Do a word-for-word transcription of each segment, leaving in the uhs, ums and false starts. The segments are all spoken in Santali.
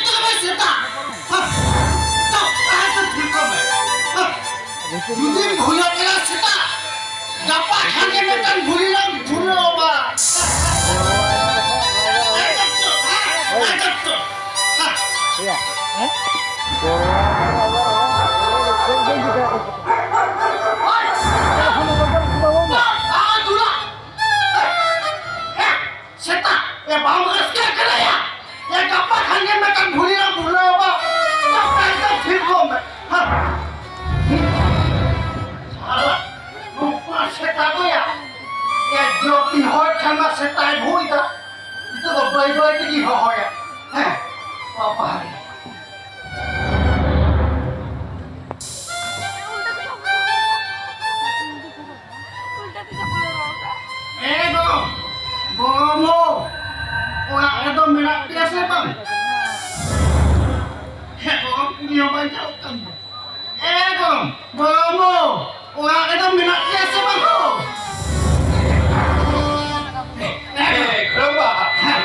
ᱛᱚᱵᱮ ᱥᱮᱛᱟ᱾ ᱦᱟ᱾ ᱛᱚ, ᱛᱟᱦᱮᱸ ᱛᱚ ᱴᱷᱤᱠ ᱠᱚ ᱢᱮ᱾ ᱦᱟ᱾ ᱡᱩᱫᱤᱢ ᱵᱷᱩᱞᱟᱹᱜ ᱠᱟᱱᱟ ᱥᱮᱛᱟ, ᱜᱟᱯᱟ ᱠᱷᱟᱱ ᱜᱮ ᱢᱤᱫᱴᱟᱝ ᱵᱷᱩᱞᱤ ᱞᱟᱝ ᱵᱷᱩᱞᱟᱹᱣ ᱟᱢᱟ᱾ ᱦᱟ᱾ ᱦᱟ᱾ ᱦᱟ᱾ ᱥᱮᱛᱟ, ᱮ ᱵᱟᱢ ᱨᱟᱹᱥᱠᱟᱹᱜ ᱠᱟᱱᱟ ᱭᱟ? ᱮ ᱜᱟᱯᱟ ᱠᱷᱟᱱ ᱜᱮ ᱢᱤᱫᱴᱟᱝ ᱵᱷᱩᱞᱤ ᱞᱟᱝ ᱵᱷᱩᱞᱟᱹᱣ ᱟᱢᱟ᱾ ᱜᱟᱯᱟ ᱮᱠᱫᱚᱢ ᱛᱷᱤᱨ ᱠᱚᱜ ᱢᱮ᱾ ᱦᱟ᱾ ᱥᱟᱞᱟ, ᱱᱚᱝᱠᱟ ᱥᱮᱛᱟ ᱫᱚ ᱭᱟ᱾ ᱮ ᱡᱚᱵᱤ ᱦᱚᱲ ᱠᱷᱟᱱ ᱢᱟ ᱥᱮᱛᱟᱭ ᱵᱷᱩᱭ ᱫᱟ᱾ ᱱᱤᱛᱚᱜ ᱫᱚ ᱵᱟᱹᱭ ᱵᱟᱹᱭ ᱛᱮᱜᱮ ᱦᱚᱦᱚᱭᱟ᱾ ᱦᱮᱸ, ᱵᱟᱵᱟ ᱨᱮ᱾ ᱮ ᱜᱚ, ᱜᱚᱲᱚᱢ ᱦᱚ, ᱚᱲᱟᱜ ᱨᱮᱫᱚ ᱢᱮᱱᱟᱜ ᱯᱮᱭᱟ ᱥᱮ ᱵᱟᱝ? ᱦᱮᱸ, ᱜᱚᱲᱚᱢ ᱠᱩᱲᱤ ᱦᱚᱸ ᱵᱟᱭ ᱧᱮᱞᱚᱜ ᱠᱟᱱ ᱫᱚ᱾ ᱮ ᱜᱚᱲᱚᱢ, ᱜᱚᱲᱚᱢ ᱦᱚ, ᱚᱲᱟᱜ ᱨᱮᱫᱚ ᱢᱮᱱᱟᱜ ᱯᱮᱭᱟ ᱥᱮ ᱵᱟᱝ ᱦᱚ? ᱮ ᱜᱚᱲᱚᱢ᱾ ᱮ ᱜᱚᱲᱚᱢ ᱵᱟ᱾ ᱦᱮᱸ᱾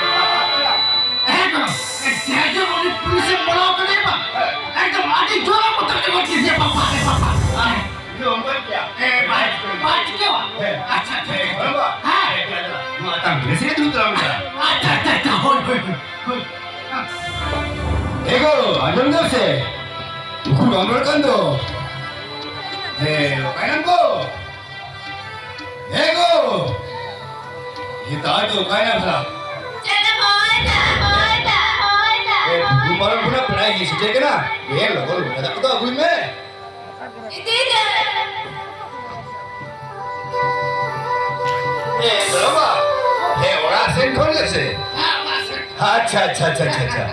ᱮ ᱜᱚᱲᱚᱢ, ᱮ ᱰᱷᱮᱨ ᱡᱳᱨ ᱩᱱᱤ ᱯᱩᱞᱤᱥᱮ ᱵᱚᱞᱚ ᱠᱟᱫᱮᱭᱟ ᱵᱟᱝ? ᱮᱠᱫᱚᱢ ᱟᱹᱰᱤ ᱡᱳᱨ ᱵᱚᱛᱚᱨ ᱜᱮ ᱜᱚᱡ ᱠᱮᱫᱮᱭᱟ ᱵᱟᱯᱟ ᱨᱮ ᱵᱟᱯᱟ᱾ ᱦᱮᱸ᱾ ᱩᱱᱤ ᱚᱱᱠᱟ ᱜᱮᱭᱟ᱾ ᱮ, ᱵᱟᱭ, ᱵᱟᱭ ᱪᱤᱠᱟᱹᱣᱟ? ᱦᱮᱸ᱾ ᱟᱪᱪᱷᱟ, ᱟᱪᱪᱷᱟ, ᱟᱪᱪᱷᱟ᱾ ᱦᱮᱸ᱾ ᱦᱮᱸ᱾ ᱱᱚᱣᱟ ᱛᱟᱢ ᱵᱮᱥ ᱜᱮ ᱫᱩᱲᱩᱵ ᱛᱟᱞᱟᱝ ᱢᱮ᱾ ᱟᱪᱪᱷᱟ, ᱟᱪᱪᱷᱟ, ᱟᱪᱪᱷᱟ, ᱦᱳᱭ, ᱦᱳᱭ, ᱦᱳᱭ, ᱦᱳᱭ᱾ ᱮ ᱜᱚ, ᱟᱸᱡᱚᱢ ᱫᱟᱢ ᱥᱮ? ᱩᱠᱩ ᱵᱟᱢ ᱨᱚᱲ ᱠᱟᱱ ᱫᱚ᱾ ᱦᱮᱸ, ᱚᱠᱟᱭᱱᱟᱢ ᱜᱚ? ᱮ ᱜᱚ! ᱱᱮᱛᱟᱨ ᱫᱚ ᱚᱠᱟᱭᱱᱟ ᱵᱷᱟᱞᱟ? ᱪᱮᱫ ᱮᱢ ᱦᱚᱦᱚᱭᱮᱫᱟ? ᱦᱚᱦᱚᱭᱮᱫᱟ, ᱦᱚᱦᱚᱭᱮᱫᱟ, ᱮ, ᱵᱩᱨᱩ ᱯᱟᱨᱚᱢ ᱠᱷᱚᱱᱟᱜ ᱯᱮᱲᱟᱭ ᱦᱮᱡ ᱥᱮᱴᱮᱨ ᱠᱟᱱᱟ᱾ ᱮ, ᱞᱚᱜᱚᱱ ᱞᱚᱜᱚᱱ ᱫᱟᱜ ᱠᱚᱫᱚ ᱟᱹᱜᱩᱭ ᱢᱮ᱾ ᱤᱫᱤᱭᱮᱫᱟ᱾ ᱮ, ᱵᱟᱵᱟ, ᱦᱮ, ᱚᱲᱟᱜ ᱥᱮᱱ ᱠᱷᱚᱱ ᱜᱮ ᱥᱮ? ᱟᱪᱪᱷᱟ, ᱟᱪᱪᱷᱟ, ᱟᱪᱪᱷᱟ, ᱟᱪᱪᱷᱟ, ᱟᱪᱪᱷᱟ᱾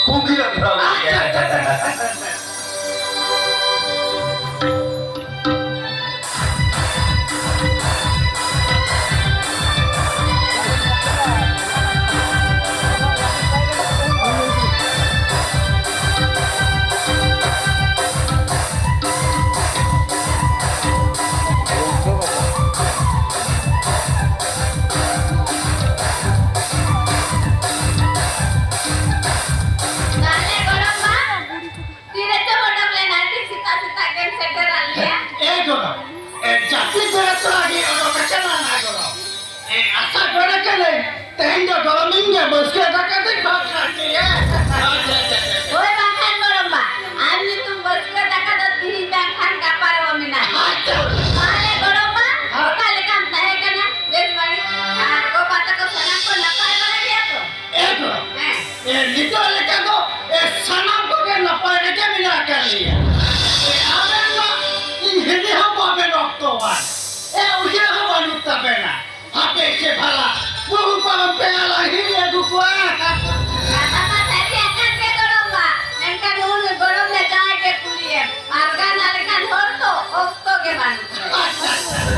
ᱛᱩᱢᱵᱤ ᱟᱠᱷᱲᱟ ᱞᱮᱠᱟ᱾ ᱛᱟᱦᱞᱮ ᱜᱚᱲᱚᱢ ᱵᱟ, ᱛᱤᱨᱮ ᱪᱚᱢ ᱚᱰᱚᱠ ᱞᱮᱱᱟ? ᱟᱹᱰᱤ ᱥᱮᱛᱟᱜ ᱥᱮᱛᱟᱜ ᱜᱮᱢ ᱥᱮᱴᱮᱨᱟᱫ ᱞᱮᱭᱟ᱾ ᱮ ᱜᱚᱲᱚᱢ, ᱮ ᱡᱟᱹᱯᱤᱫ ᱵᱮᱲᱟ ᱛᱚᱨᱟ ᱜᱮ ᱚᱰᱚᱠ ᱟᱠᱟᱱᱟ ᱱᱟ ᱜᱚᱲᱚᱢ᱾ ᱮ ᱟᱥᱟ ᱜᱚᱲᱚ ᱠᱟᱹᱱᱟᱹᱧ, ᱛᱮᱦᱮᱧ ᱫᱚ ᱜᱚᱲᱚᱢ ᱤᱧ ᱜᱮ ᱵᱟᱹᱥᱠᱟᱹ ᱫᱟᱠᱟ ᱫᱚᱧ ᱵᱷᱟᱜᱽ ᱠᱟᱜ ᱯᱮᱭᱟ᱾ ᱟᱪᱪᱷᱟ, ᱟᱪᱪᱷᱟ, ᱟᱪᱪᱷᱟ᱾ ᱦᱳᱭ ᱵᱟᱝᱠᱷᱟᱱ ᱜᱚᱲᱚᱢ ᱵᱟ, ᱟᱢ ᱧᱩᱛᱩᱢ ᱵᱟᱹᱥᱠᱟᱹ ᱫᱟᱠᱟ ᱫᱚ ᱛᱤᱦᱤᱧ ᱵᱟᱝᱠᱷᱟᱱ ᱜᱟᱯᱟ ᱨᱮᱦᱚᱸ ᱢᱮᱱᱟᱜᱼᱟ᱾ ᱟᱪᱪᱷᱟ᱾ ᱛᱟᱦᱞᱮ ᱜᱚᱲᱚᱢ ᱵᱟ, ᱦᱮᱸ᱾ ᱚᱠᱟ ᱞᱮᱠᱟᱢ ᱛᱟᱦᱮᱸ ᱠᱟᱱᱟ? ᱵᱮᱥ ᱵᱟᱹᱲᱤᱡ? ᱟᱨ ᱜᱚ ᱵᱟᱵᱟ ᱛᱟᱠᱚ ᱥᱟᱱᱟᱢ ᱠᱚ ᱱᱟᱯᱟᱭ ᱵᱟᱲᱟ ᱜᱮᱭᱟ ᱛᱚ? ᱮᱠᱫᱚᱢ᱾ ᱦᱮᱸ᱾ ᱮ, ᱱᱤᱛᱚᱜ ᱞᱮᱠᱟ ᱫᱚ, ᱮ, ᱥᱟᱱᱟᱢ ᱠᱚᱜᱮ ᱱᱟᱯᱟᱭ ᱨᱮᱜᱮ ᱢᱮᱱᱟᱜ ᱟᱠᱟᱫ ᱞᱮᱭᱟ᱾ ᱮ, ᱟᱵᱮᱱ ᱢᱟ ᱤᱧ ᱦᱤᱨᱤ ᱦᱚᱸ ᱵᱟᱵᱮᱱ ᱚᱠᱛᱚᱣᱟ᱾ ᱮ, ᱩᱭᱦᱟᱹᱨ ᱦᱚᱸ ᱵᱟᱹᱱᱩᱜ ᱛᱟᱵᱮᱱᱟ᱾ ᱦᱟᱯᱮ ᱥᱮ ᱵᱷᱟᱞᱟ, ᱵᱟᱹᱦᱩ ᱯᱟᱨᱚᱢ ᱯᱮ ᱟᱞᱟᱝ ᱦᱤᱨᱤ ᱟᱹᱜᱩ ᱠᱚᱣᱟ᱾ ᱠᱟᱛᱷᱟ ᱢᱟ ᱥᱟᱹᱨᱤ ᱟᱠᱟᱱ ᱜᱮ ᱜᱚᱲᱚᱢ ᱵᱟ, ᱢᱮᱱᱠᱷᱟᱱ ᱩᱱᱤ ᱜᱚᱲᱚᱢ ᱞᱮ ᱡᱟᱶᱟᱭ ᱜᱮ ᱠᱩᱞᱤᱭᱮᱢ᱾ ᱯᱟᱨᱜᱟᱱᱟ ᱞᱮᱠᱟᱱ ᱦᱚᱲ ᱛᱚ ᱚᱠᱛᱚ ᱜᱮ ᱵᱟᱹᱱᱩᱜ ᱛᱟᱭᱟ᱾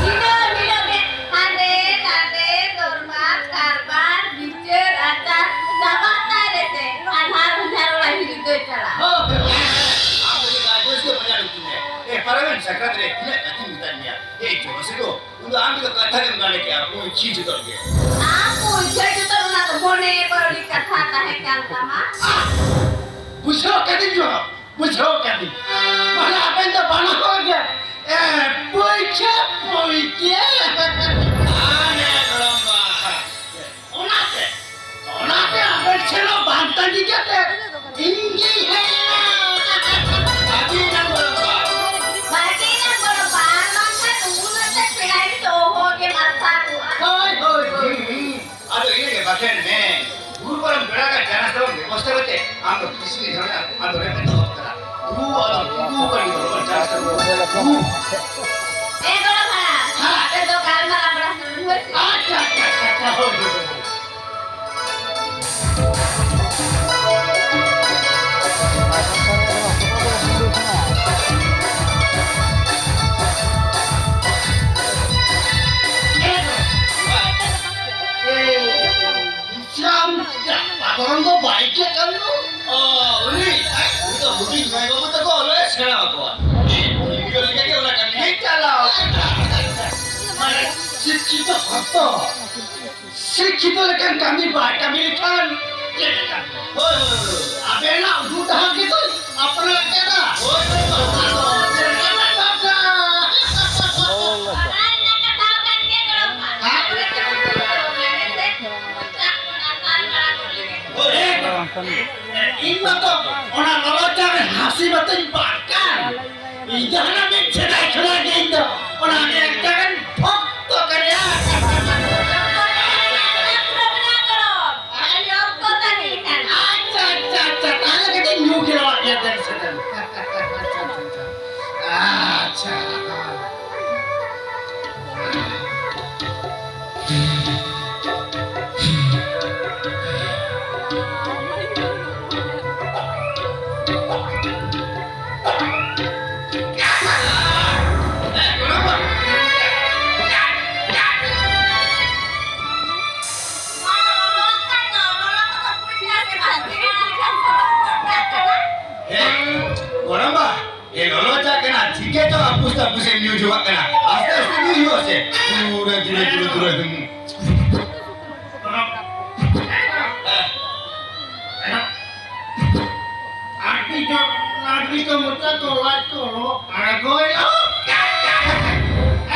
ᱧᱤᱫᱟᱹ ᱧᱤᱫᱟᱹ ᱜᱮ ᱦᱟᱸᱰᱮ ᱱᱟᱰᱮ ᱫᱚᱨᱵᱟᱨ ᱠᱟᱨᱵᱟᱨ ᱵᱤᱪᱟᱹᱨ ᱟᱪᱟᱨ ᱪᱟᱵᱟᱜ ᱛᱟᱭ ᱨᱮᱥᱮ ᱟᱸᱫᱷᱟᱨ ᱟᱸᱫᱷᱟᱨ ᱚᱲᱟᱜ ᱦᱤᱡᱩᱜ ᱫᱚᱭ ᱪᱟᱞᱟᱜᱼᱟ᱾ ᱦᱚᱸ, ᱟᱢ ᱫᱚ ᱨᱟᱡᱽᱵᱚᱝᱥ ᱜᱮ ᱵᱟᱡᱟᱨ ᱩᱛᱩ ᱢᱮ᱾ ᱮ, ᱯᱟᱨᱚᱢᱮᱱ ᱥᱟᱠᱨᱟᱛ ᱨᱮ ᱛᱤᱱᱟᱹᱜ ᱠᱟᱛᱷᱟᱧ ᱢᱮᱛᱟᱫ ᱢᱮᱭᱟ᱾ ᱮ, ᱡᱚᱢ ᱥᱮ ᱜᱚ, ᱩᱱ ᱫᱚ ᱟᱢ ᱫᱚ ᱠᱟᱛᱷᱟ ᱜᱮᱢ ᱜᱟᱱ ᱠᱮᱜᱼᱟ, ᱯᱩᱸᱭ ᱪᱷᱤ ᱡᱩᱛᱟᱹᱜ ᱜᱮ᱾ ᱟᱢ ᱯᱩᱸᱭ ᱪᱷᱤ ᱡᱩᱛᱟᱹᱜ ᱚᱱᱟ ᱫᱚ ᱢᱚᱱᱮ ᱵᱟᱹᱲᱤᱡ ᱠᱟᱛᱷᱟ ᱛᱟᱦᱮᱸ ᱠᱟᱱ ᱛᱟᱢᱟ᱾ ᱵᱩᱡᱷᱟᱹᱣ ᱠᱟᱹᱫᱤᱧ ᱜᱚ, ᱵᱩᱡᱷᱟᱹᱣ ᱠᱟᱹᱫᱤᱧ᱾ ᱢᱟᱱᱮ ᱟᱵᱮᱱ ᱫᱚ ᱵᱟᱱᱟ ᱦᱚᱲ ᱜᱮ, ᱮ, ᱯᱩᱸᱭ ᱪᱷᱤ ᱯᱩᱸᱭ ᱪᱷᱤ᱾ ᱟᱨᱮ ᱜᱚᱲᱚᱢ ᱵᱟ᱾ ᱚᱱᱟᱛᱮ, ᱚᱱᱟᱛᱮ ᱟᱵᱮᱱ ᱴᱷᱮᱱ ᱦᱚᱸ ᱵᱟᱝ ᱛᱟᱺᱜᱤ ᱠᱟᱛᱮ ᱤᱧ ᱜᱤᱧ ᱦᱮᱡ ᱮᱱᱟ᱾ ᱵᱷᱟᱹᱜᱤᱭᱮᱱᱟᱢ ᱜᱚᱲᱚᱢ ᱵᱟ᱾ ᱵᱷᱟᱹᱜᱤᱭᱮᱱᱟᱢ ᱜᱚᱲᱚᱢ ᱵᱟ, ᱟᱨ ᱵᱟᱝᱠᱷᱟᱱ ᱩᱱᱟᱹᱜ ᱛᱮ ᱯᱮᱲᱟ ᱜᱮ ᱫᱚᱦᱚ ᱜᱮ ᱢᱟᱨᱥᱟᱞ ᱠᱚᱜᱼᱟ᱾ ᱦᱳᱭ, ᱦᱳᱭ, ᱦᱳᱭ, ᱦᱳᱭ᱾ ᱟᱫᱚ ᱤᱱᱟᱹᱜᱮ ᱵᱟᱠᱷᱮᱲ ᱢᱮ᱾ ᱜᱩᱨᱩ ᱯᱟᱨᱚᱢ ᱯᱮᱲᱟ ᱜᱟ ᱪᱟᱱᱟᱥ ᱛᱟᱵᱚᱱ ᱵᱮᱵᱚᱥᱛᱷᱟ ᱠᱟᱛᱮ ᱟᱢ ᱫᱚ ᱠᱤᱥᱤ ᱫᱷᱚᱨᱮ ᱟᱢ ᱫᱚ ᱨᱮᱯᱮᱡ ᱫᱚᱦᱚ ᱠᱟᱫᱟ᱾ ᱜᱩᱨᱩ ᱟᱫᱚ ᱜᱩᱨᱩ ᱠᱟᱱ ᱜᱮ ᱵᱟᱵᱚᱱ ᱪᱟᱱᱟᱥ ᱛᱟᱵᱚᱱ᱾ ᱜᱩᱨᱩ᱾ ᱮ ᱜᱚᱲᱚᱢ ᱦᱟᱲᱟᱢ, ᱦᱮᱸ᱾ ᱟᱯᱮ ᱫᱚ ᱜᱟᱞᱢᱟᱨᱟᱣ ᱵᱟᱲᱟ ᱦᱚᱪᱚ ᱞᱮᱯᱮ ᱦᱳᱭ ᱥᱮ᱾ ᱟᱪᱪᱷᱟ, ᱟᱪᱪᱷᱟ, ᱟᱪᱪᱷᱟ, ᱟᱪᱪᱷᱟ, ᱦᱳᱭ, ᱦᱳᱭ, ᱦᱳᱭ᱾ ᱥᱤᱠᱠᱷᱤᱛᱚ ᱦᱚᱲ ᱛᱚ ᱥᱤᱠᱠᱷᱤᱛᱚ ᱞᱮᱠᱟᱱ ᱠᱟᱹᱢᱤ ᱵᱟᱭ ᱠᱟᱹᱢᱤ ᱞᱮᱠᱷᱟᱱ ᱪᱮᱫ ᱞᱮᱠᱟ? ᱦᱳᱭ, ᱦᱳᱭ, ᱦᱳᱭ᱾ ᱟᱵᱮᱱᱟᱜ ᱩᱫᱩᱜ ᱰᱟᱦᱟᱨ ᱜᱮᱛᱚ ᱟᱯᱱᱟᱨ ᱠᱟᱱᱟ᱾ ᱦᱳᱭ, ᱦᱳᱭ, ᱦᱳᱭ᱾ ᱟᱫᱚ ᱪᱮᱫ ᱞᱮᱠᱟ ᱵᱮᱱ ᱵᱷᱟᱵᱽᱱᱟ? ᱚᱱᱟ ᱨᱮᱱᱟᱜ ᱠᱟᱛᱷᱟ ᱠᱟᱱ ᱜᱮᱭᱟ, ᱜᱚᱲᱚᱢ ᱵᱟ᱾ ᱦᱮᱸ? ᱟᱵᱚ ᱫᱚ ᱪᱮᱫ ᱵᱚᱱ ᱪᱤᱠᱟᱹᱭᱟ? ᱢᱚᱪᱟ ᱠᱚ ᱱᱟᱥᱟᱱ ᱵᱟᱲᱟ ᱠᱚ ᱞᱟᱹᱜᱤᱫ᱾ ᱦᱳᱭ, ᱮᱠᱫᱚᱢ᱾ ᱤᱧ ᱢᱟᱛᱚ ᱚᱱᱟ ᱞᱚᱞᱚ ᱪᱟ ᱨᱮ ᱦᱟᱹᱥᱤ ᱢᱟᱛᱚᱧ ᱵᱟᱜ ᱠᱟᱱ᱾ ᱤᱧ ᱡᱟᱦᱟᱱᱟᱜ ᱢᱤᱫ ᱥᱮᱫᱟᱭ ᱠᱷᱚᱱᱟᱜ ᱜᱮ ᱤᱧ ᱫᱚ ᱚᱱᱟ ᱨᱮᱭᱟᱜ ᱡᱟᱦᱟᱱ ᱵᱷᱚᱠᱛᱚ ᱠᱟᱱᱟ᱾ ᱟᱪᱪᱷᱟ, ᱟᱪᱪᱷᱟ, ᱟᱪᱪᱷᱟ, ᱛᱟᱦᱞᱮ ᱠᱟᱹᱴᱤᱡ ᱧᱩ ᱠᱷᱮᱞᱣᱟᱜ ᱜᱮᱭᱟ, ᱫᱮᱱ ᱥᱮ ᱫᱮᱱ᱾ ᱟᱪᱪᱷᱟ᱾ ᱮ, ᱜᱚᱲᱚᱢᱵᱟ, ᱮ ᱞᱚᱞᱚ ᱪᱟ ᱠᱟᱱᱟ, ᱪᱤᱠᱟᱹ ᱪᱚ ᱟᱯᱩᱥ ᱛᱟᱯᱩᱥ ᱮᱢ ᱧᱩ ᱡᱚᱝᱟᱜ ᱠᱟᱱᱟ᱾ ᱟᱥᱛᱮ ᱟᱥᱛᱮ ᱧᱩᱭ ᱦᱩᱭᱩᱜᱼᱟ ᱥᱮ᱾ ᱛᱩᱨᱮ, ᱛᱩᱨᱮ, ᱛᱩᱨᱮ, ᱛᱩᱨᱮ, ᱦᱩᱸ᱾ ᱟᱹᱰᱤ ᱡᱳᱨ, ᱟᱹᱰᱤ ᱡᱳᱨ ᱢᱚᱪᱟ ᱠᱚ ᱞᱟᱡ ᱠᱚ ᱞᱚ ᱟᱬᱜᱚᱭᱟ᱾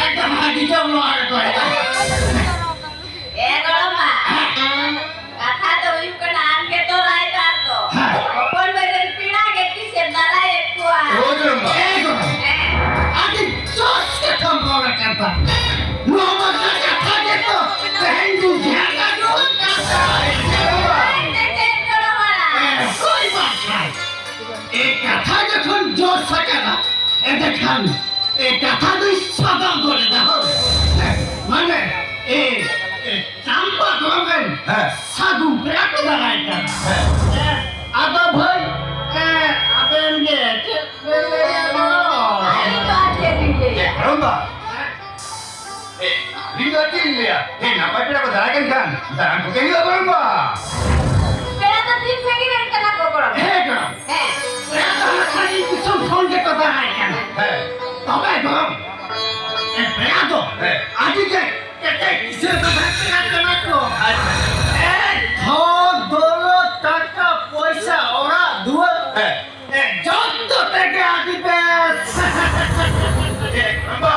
ᱮᱠᱫᱚᱢ ᱟᱹᱰᱤ ᱡᱳᱨ ᱞᱚ ᱟᱬᱜᱚᱭᱟ᱾ ᱮ ᱜᱚᱲᱚᱢᱟ, ᱠᱟᱛᱷᱟ ᱫᱚ ᱦᱩᱭᱩᱜ ᱠᱟᱱᱟ, ᱟᱢ ᱜᱮᱛᱚ ᱨᱟᱭᱵᱟᱨ ᱫᱚ᱾ ᱦᱮᱸ᱾ ᱦᱚᱯᱚᱱ ᱢᱟᱹᱭ ᱨᱮᱱ ᱯᱮᱲᱟ ᱜᱮ ᱛᱤᱥᱮᱢ ᱫᱟᱨᱟᱭᱮᱫ ᱠᱚᱣᱟ? ᱦᱳᱭ ᱜᱚᱲᱚᱢᱟ᱾ ᱮ ᱜᱚᱲᱚᱢᱟ᱾ ᱦᱮᱸ᱾ ᱟᱹᱰᱤ ᱡᱚᱥ ᱠᱟᱛᱷᱟᱢ ᱨᱚᱲ ᱟᱠᱟᱫᱟ᱾ ᱱᱚᱣᱟ ᱢᱟ ᱠᱟᱛᱷᱟ ᱜᱮᱛᱚ ᱛᱮᱦᱮᱧ ᱫᱩᱧ ᱫᱷᱮᱭᱟᱱ ᱟᱹᱜᱩ ᱟᱠᱟᱫᱟ᱾ ᱪᱮᱫ ᱜᱚᱲᱚᱢ ᱦᱟᱲᱟᱢ? ᱮ, ᱦᱳᱭ ᱵᱟᱠᱷᱟᱱ᱾ ᱮ ᱠᱟᱛᱷᱟ ᱡᱚᱠᱷᱚᱱ ᱡᱚᱥ ᱟᱠᱟᱱᱟ, ᱮᱸᱰᱮᱠᱷᱟᱱ ᱮ ᱠᱟᱛᱷᱟ ᱫᱚᱧ ᱥᱟᱵ ᱜᱚᱫ ᱮᱫᱟ, ᱦᱳᱭ᱾ ᱢᱟᱱᱮ, ᱮ, ᱮ, ᱪᱟᱢᱯᱟ ᱜᱚᱲᱚᱢ ᱨᱮᱱ ᱦᱮᱸ᱾ ᱥᱟᱹᱜᱩᱱ ᱯᱮᱲᱟ ᱠᱚ ᱫᱟᱨᱟᱭ ᱠᱟᱱᱟ᱾ ᱦᱮᱸ᱾ ᱮ, ᱟᱫᱚ ᱵᱷᱟᱹᱭ, ᱮ, ᱟᱵᱮᱱ ᱜᱮ ᱪᱮᱫ ᱵᱮᱱ ᱞᱟᱹᱭᱟ ᱜᱚᱲᱚᱢ? ᱟᱹᱞᱤᱧ ᱫᱚ ᱟᱨ ᱪᱮᱫ ᱞᱤᱧ ᱞᱟᱹᱭᱟ? ᱮ, ᱜᱚᱲᱚᱢ ᱵᱟ᱾ ᱮ, ᱟᱹᱞᱤᱧ ᱫᱚ ᱪᱮᱫ ᱞᱤᱧ ᱞᱟᱹᱭᱟ? ᱮ, ᱱᱟᱯᱟᱭ ᱯᱮᱲᱟ ᱠᱚ ᱫᱟᱨᱟᱭ ᱠᱟᱱ ᱠᱷᱟᱱ, ᱫᱟᱨᱟᱢ ᱠᱚᱜᱮ ᱦᱩᱭᱩᱜᱼᱟ, ᱜᱚᱲᱚᱢ ᱵᱟ᱾ ᱯᱮᱲᱟ ᱫᱚ ᱛᱤᱱ ᱥᱟᱺᱜᱤᱧ ᱨᱮᱱ ᱠᱟᱱᱟ ᱠᱚ, ᱜᱚᱲᱚᱢ? ᱦᱮᱸ, ᱜᱚᱲᱚᱢ᱾ ᱦᱮᱸ᱾ ᱯᱮᱲᱟ ᱫᱚ ᱦᱟᱱᱟ ᱥᱟᱺᱜᱤᱧ ᱫᱤᱥᱚᱢ ᱠᱷᱚᱱ ᱜᱮᱠᱚ ᱫᱟᱨᱟᱭ ᱠᱟᱱᱟ᱾ ᱦᱮᱸ᱾ ᱛᱚᱵᱮ, ᱜᱚᱲᱚᱢ, ᱮ, ᱯᱮᱲᱟ ᱫᱚ ᱦᱮᱸ᱾ ᱟᱹᱰᱤ ᱜᱮ ᱠᱟᱛᱮ ᱠᱤᱥᱟᱹᱬ ᱠᱚ ᱛᱟᱦᱮᱸ ᱠᱟᱱᱟ ᱠᱚ᱾ ᱟᱪᱪᱷᱟ᱾ ᱮ, ᱫᱷᱚᱱ ᱫᱚᱞᱚᱛ, ᱴᱟᱠᱟ ᱯᱚᱭᱥᱟ, ᱚᱲᱟᱜ ᱫᱩᱣᱟᱹᱨ, ᱦᱮᱸ᱾ ᱮ, ᱡᱚᱛᱚ ᱛᱮᱜᱮ ᱟᱹᱰᱤ ᱵᱮᱥ᱾ ᱮ, ᱵᱟᱵᱟ,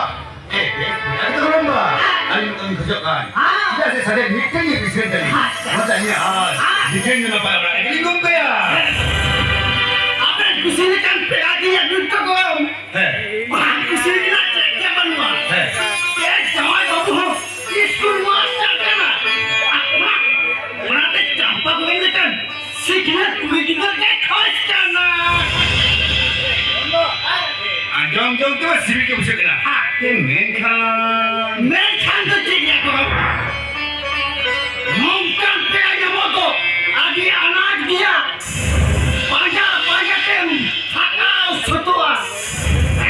ᱮ, ᱮ, ᱟᱹᱰᱤ ᱫᱚ ᱵᱟᱵᱟ, ᱟᱹᱞᱤᱧ ᱫᱚᱞᱤᱧ ᱠᱷᱚᱡᱚᱜ ᱠᱟᱱ᱾ ᱦᱮᱸ᱾ ᱪᱮᱫᱟᱜ ᱥᱮ ᱥᱟᱫᱮ ᱢᱤᱫᱴᱮᱱ ᱜᱮ ᱠᱤᱥᱟᱹᱬ ᱛᱟᱹᱞᱤᱧ᱾ ᱟᱪᱪᱷᱟ᱾ ᱚᱱᱟᱛᱮ ᱟᱹᱞᱤᱧᱟᱜ ᱟᱨ ᱦᱮᱸ᱾ ᱢᱤᱫᱴᱮᱱ ᱜᱮ ᱱᱟᱯᱟᱭ ᱚᱲᱟᱜ ᱨᱮᱜᱮᱞᱤᱧ ᱜᱚᱝᱠᱮᱭᱟ᱾ ᱟᱵᱮᱱ ᱠᱩᱥᱤ ᱞᱮᱠᱟᱱ ᱯᱮᱲᱟ ᱜᱮ ᱟᱹᱜᱩᱭ ᱛᱟᱵᱚᱱ᱾ ᱦᱮᱸ᱾ ᱵᱟᱝ ᱠᱩᱥᱤ ᱨᱮᱱᱟᱜ ᱪᱮᱫ ᱜᱮ ᱵᱟᱹᱱᱩᱜᱼᱟ᱾ ᱦᱮᱸ᱾ ᱮ, ᱡᱟᱶᱟᱭ ᱵᱟᱹᱵᱩ ᱦᱚᱸ ᱤᱥᱠᱩᱞ ᱢᱟᱥᱴᱟᱨ ᱠᱟᱱᱟ᱾ ᱚᱱᱟ, ᱚᱱᱟᱛᱮ ᱪᱟᱢᱯᱟ ᱵᱚᱦᱤᱱ ᱞᱮᱠᱟᱱ ᱥᱤᱠᱷᱱᱟᱹᱛ ᱠᱩᱲᱤ ᱜᱤᱫᱽᱨᱟᱹ ᱜᱮ ᱠᱷᱚᱡᱽ ᱠᱟᱱᱟ᱾ ᱟᱸᱡᱚᱢ ᱡᱚᱝ ᱛᱮᱢᱟ ᱥᱤᱵᱤᱞ ᱜᱮ ᱵᱩᱡᱷᱟᱹᱜ ᱠᱟᱱᱟ᱾ ᱦᱮᱸ᱾ ᱢᱮᱱᱠᱷᱟᱱ ᱢᱮᱱᱠᱷᱟᱱ ᱫᱚ ᱪᱮᱫ ᱜᱮᱭᱟ ᱠᱚ? ᱱᱚᱝᱠᱟᱱ ᱯᱮᱲᱟ ᱧᱟᱢᱚᱜ ᱫᱚ ᱟᱹᱰᱤ ᱟᱱᱟᱴ ᱜᱮᱭᱟ᱾ ᱯᱟᱸᱡᱟ ᱯᱟᱸᱡᱟ ᱛᱮᱢ ᱛᱷᱟᱠᱟᱣ ᱥᱟᱹᱛᱚᱜᱼᱟ᱾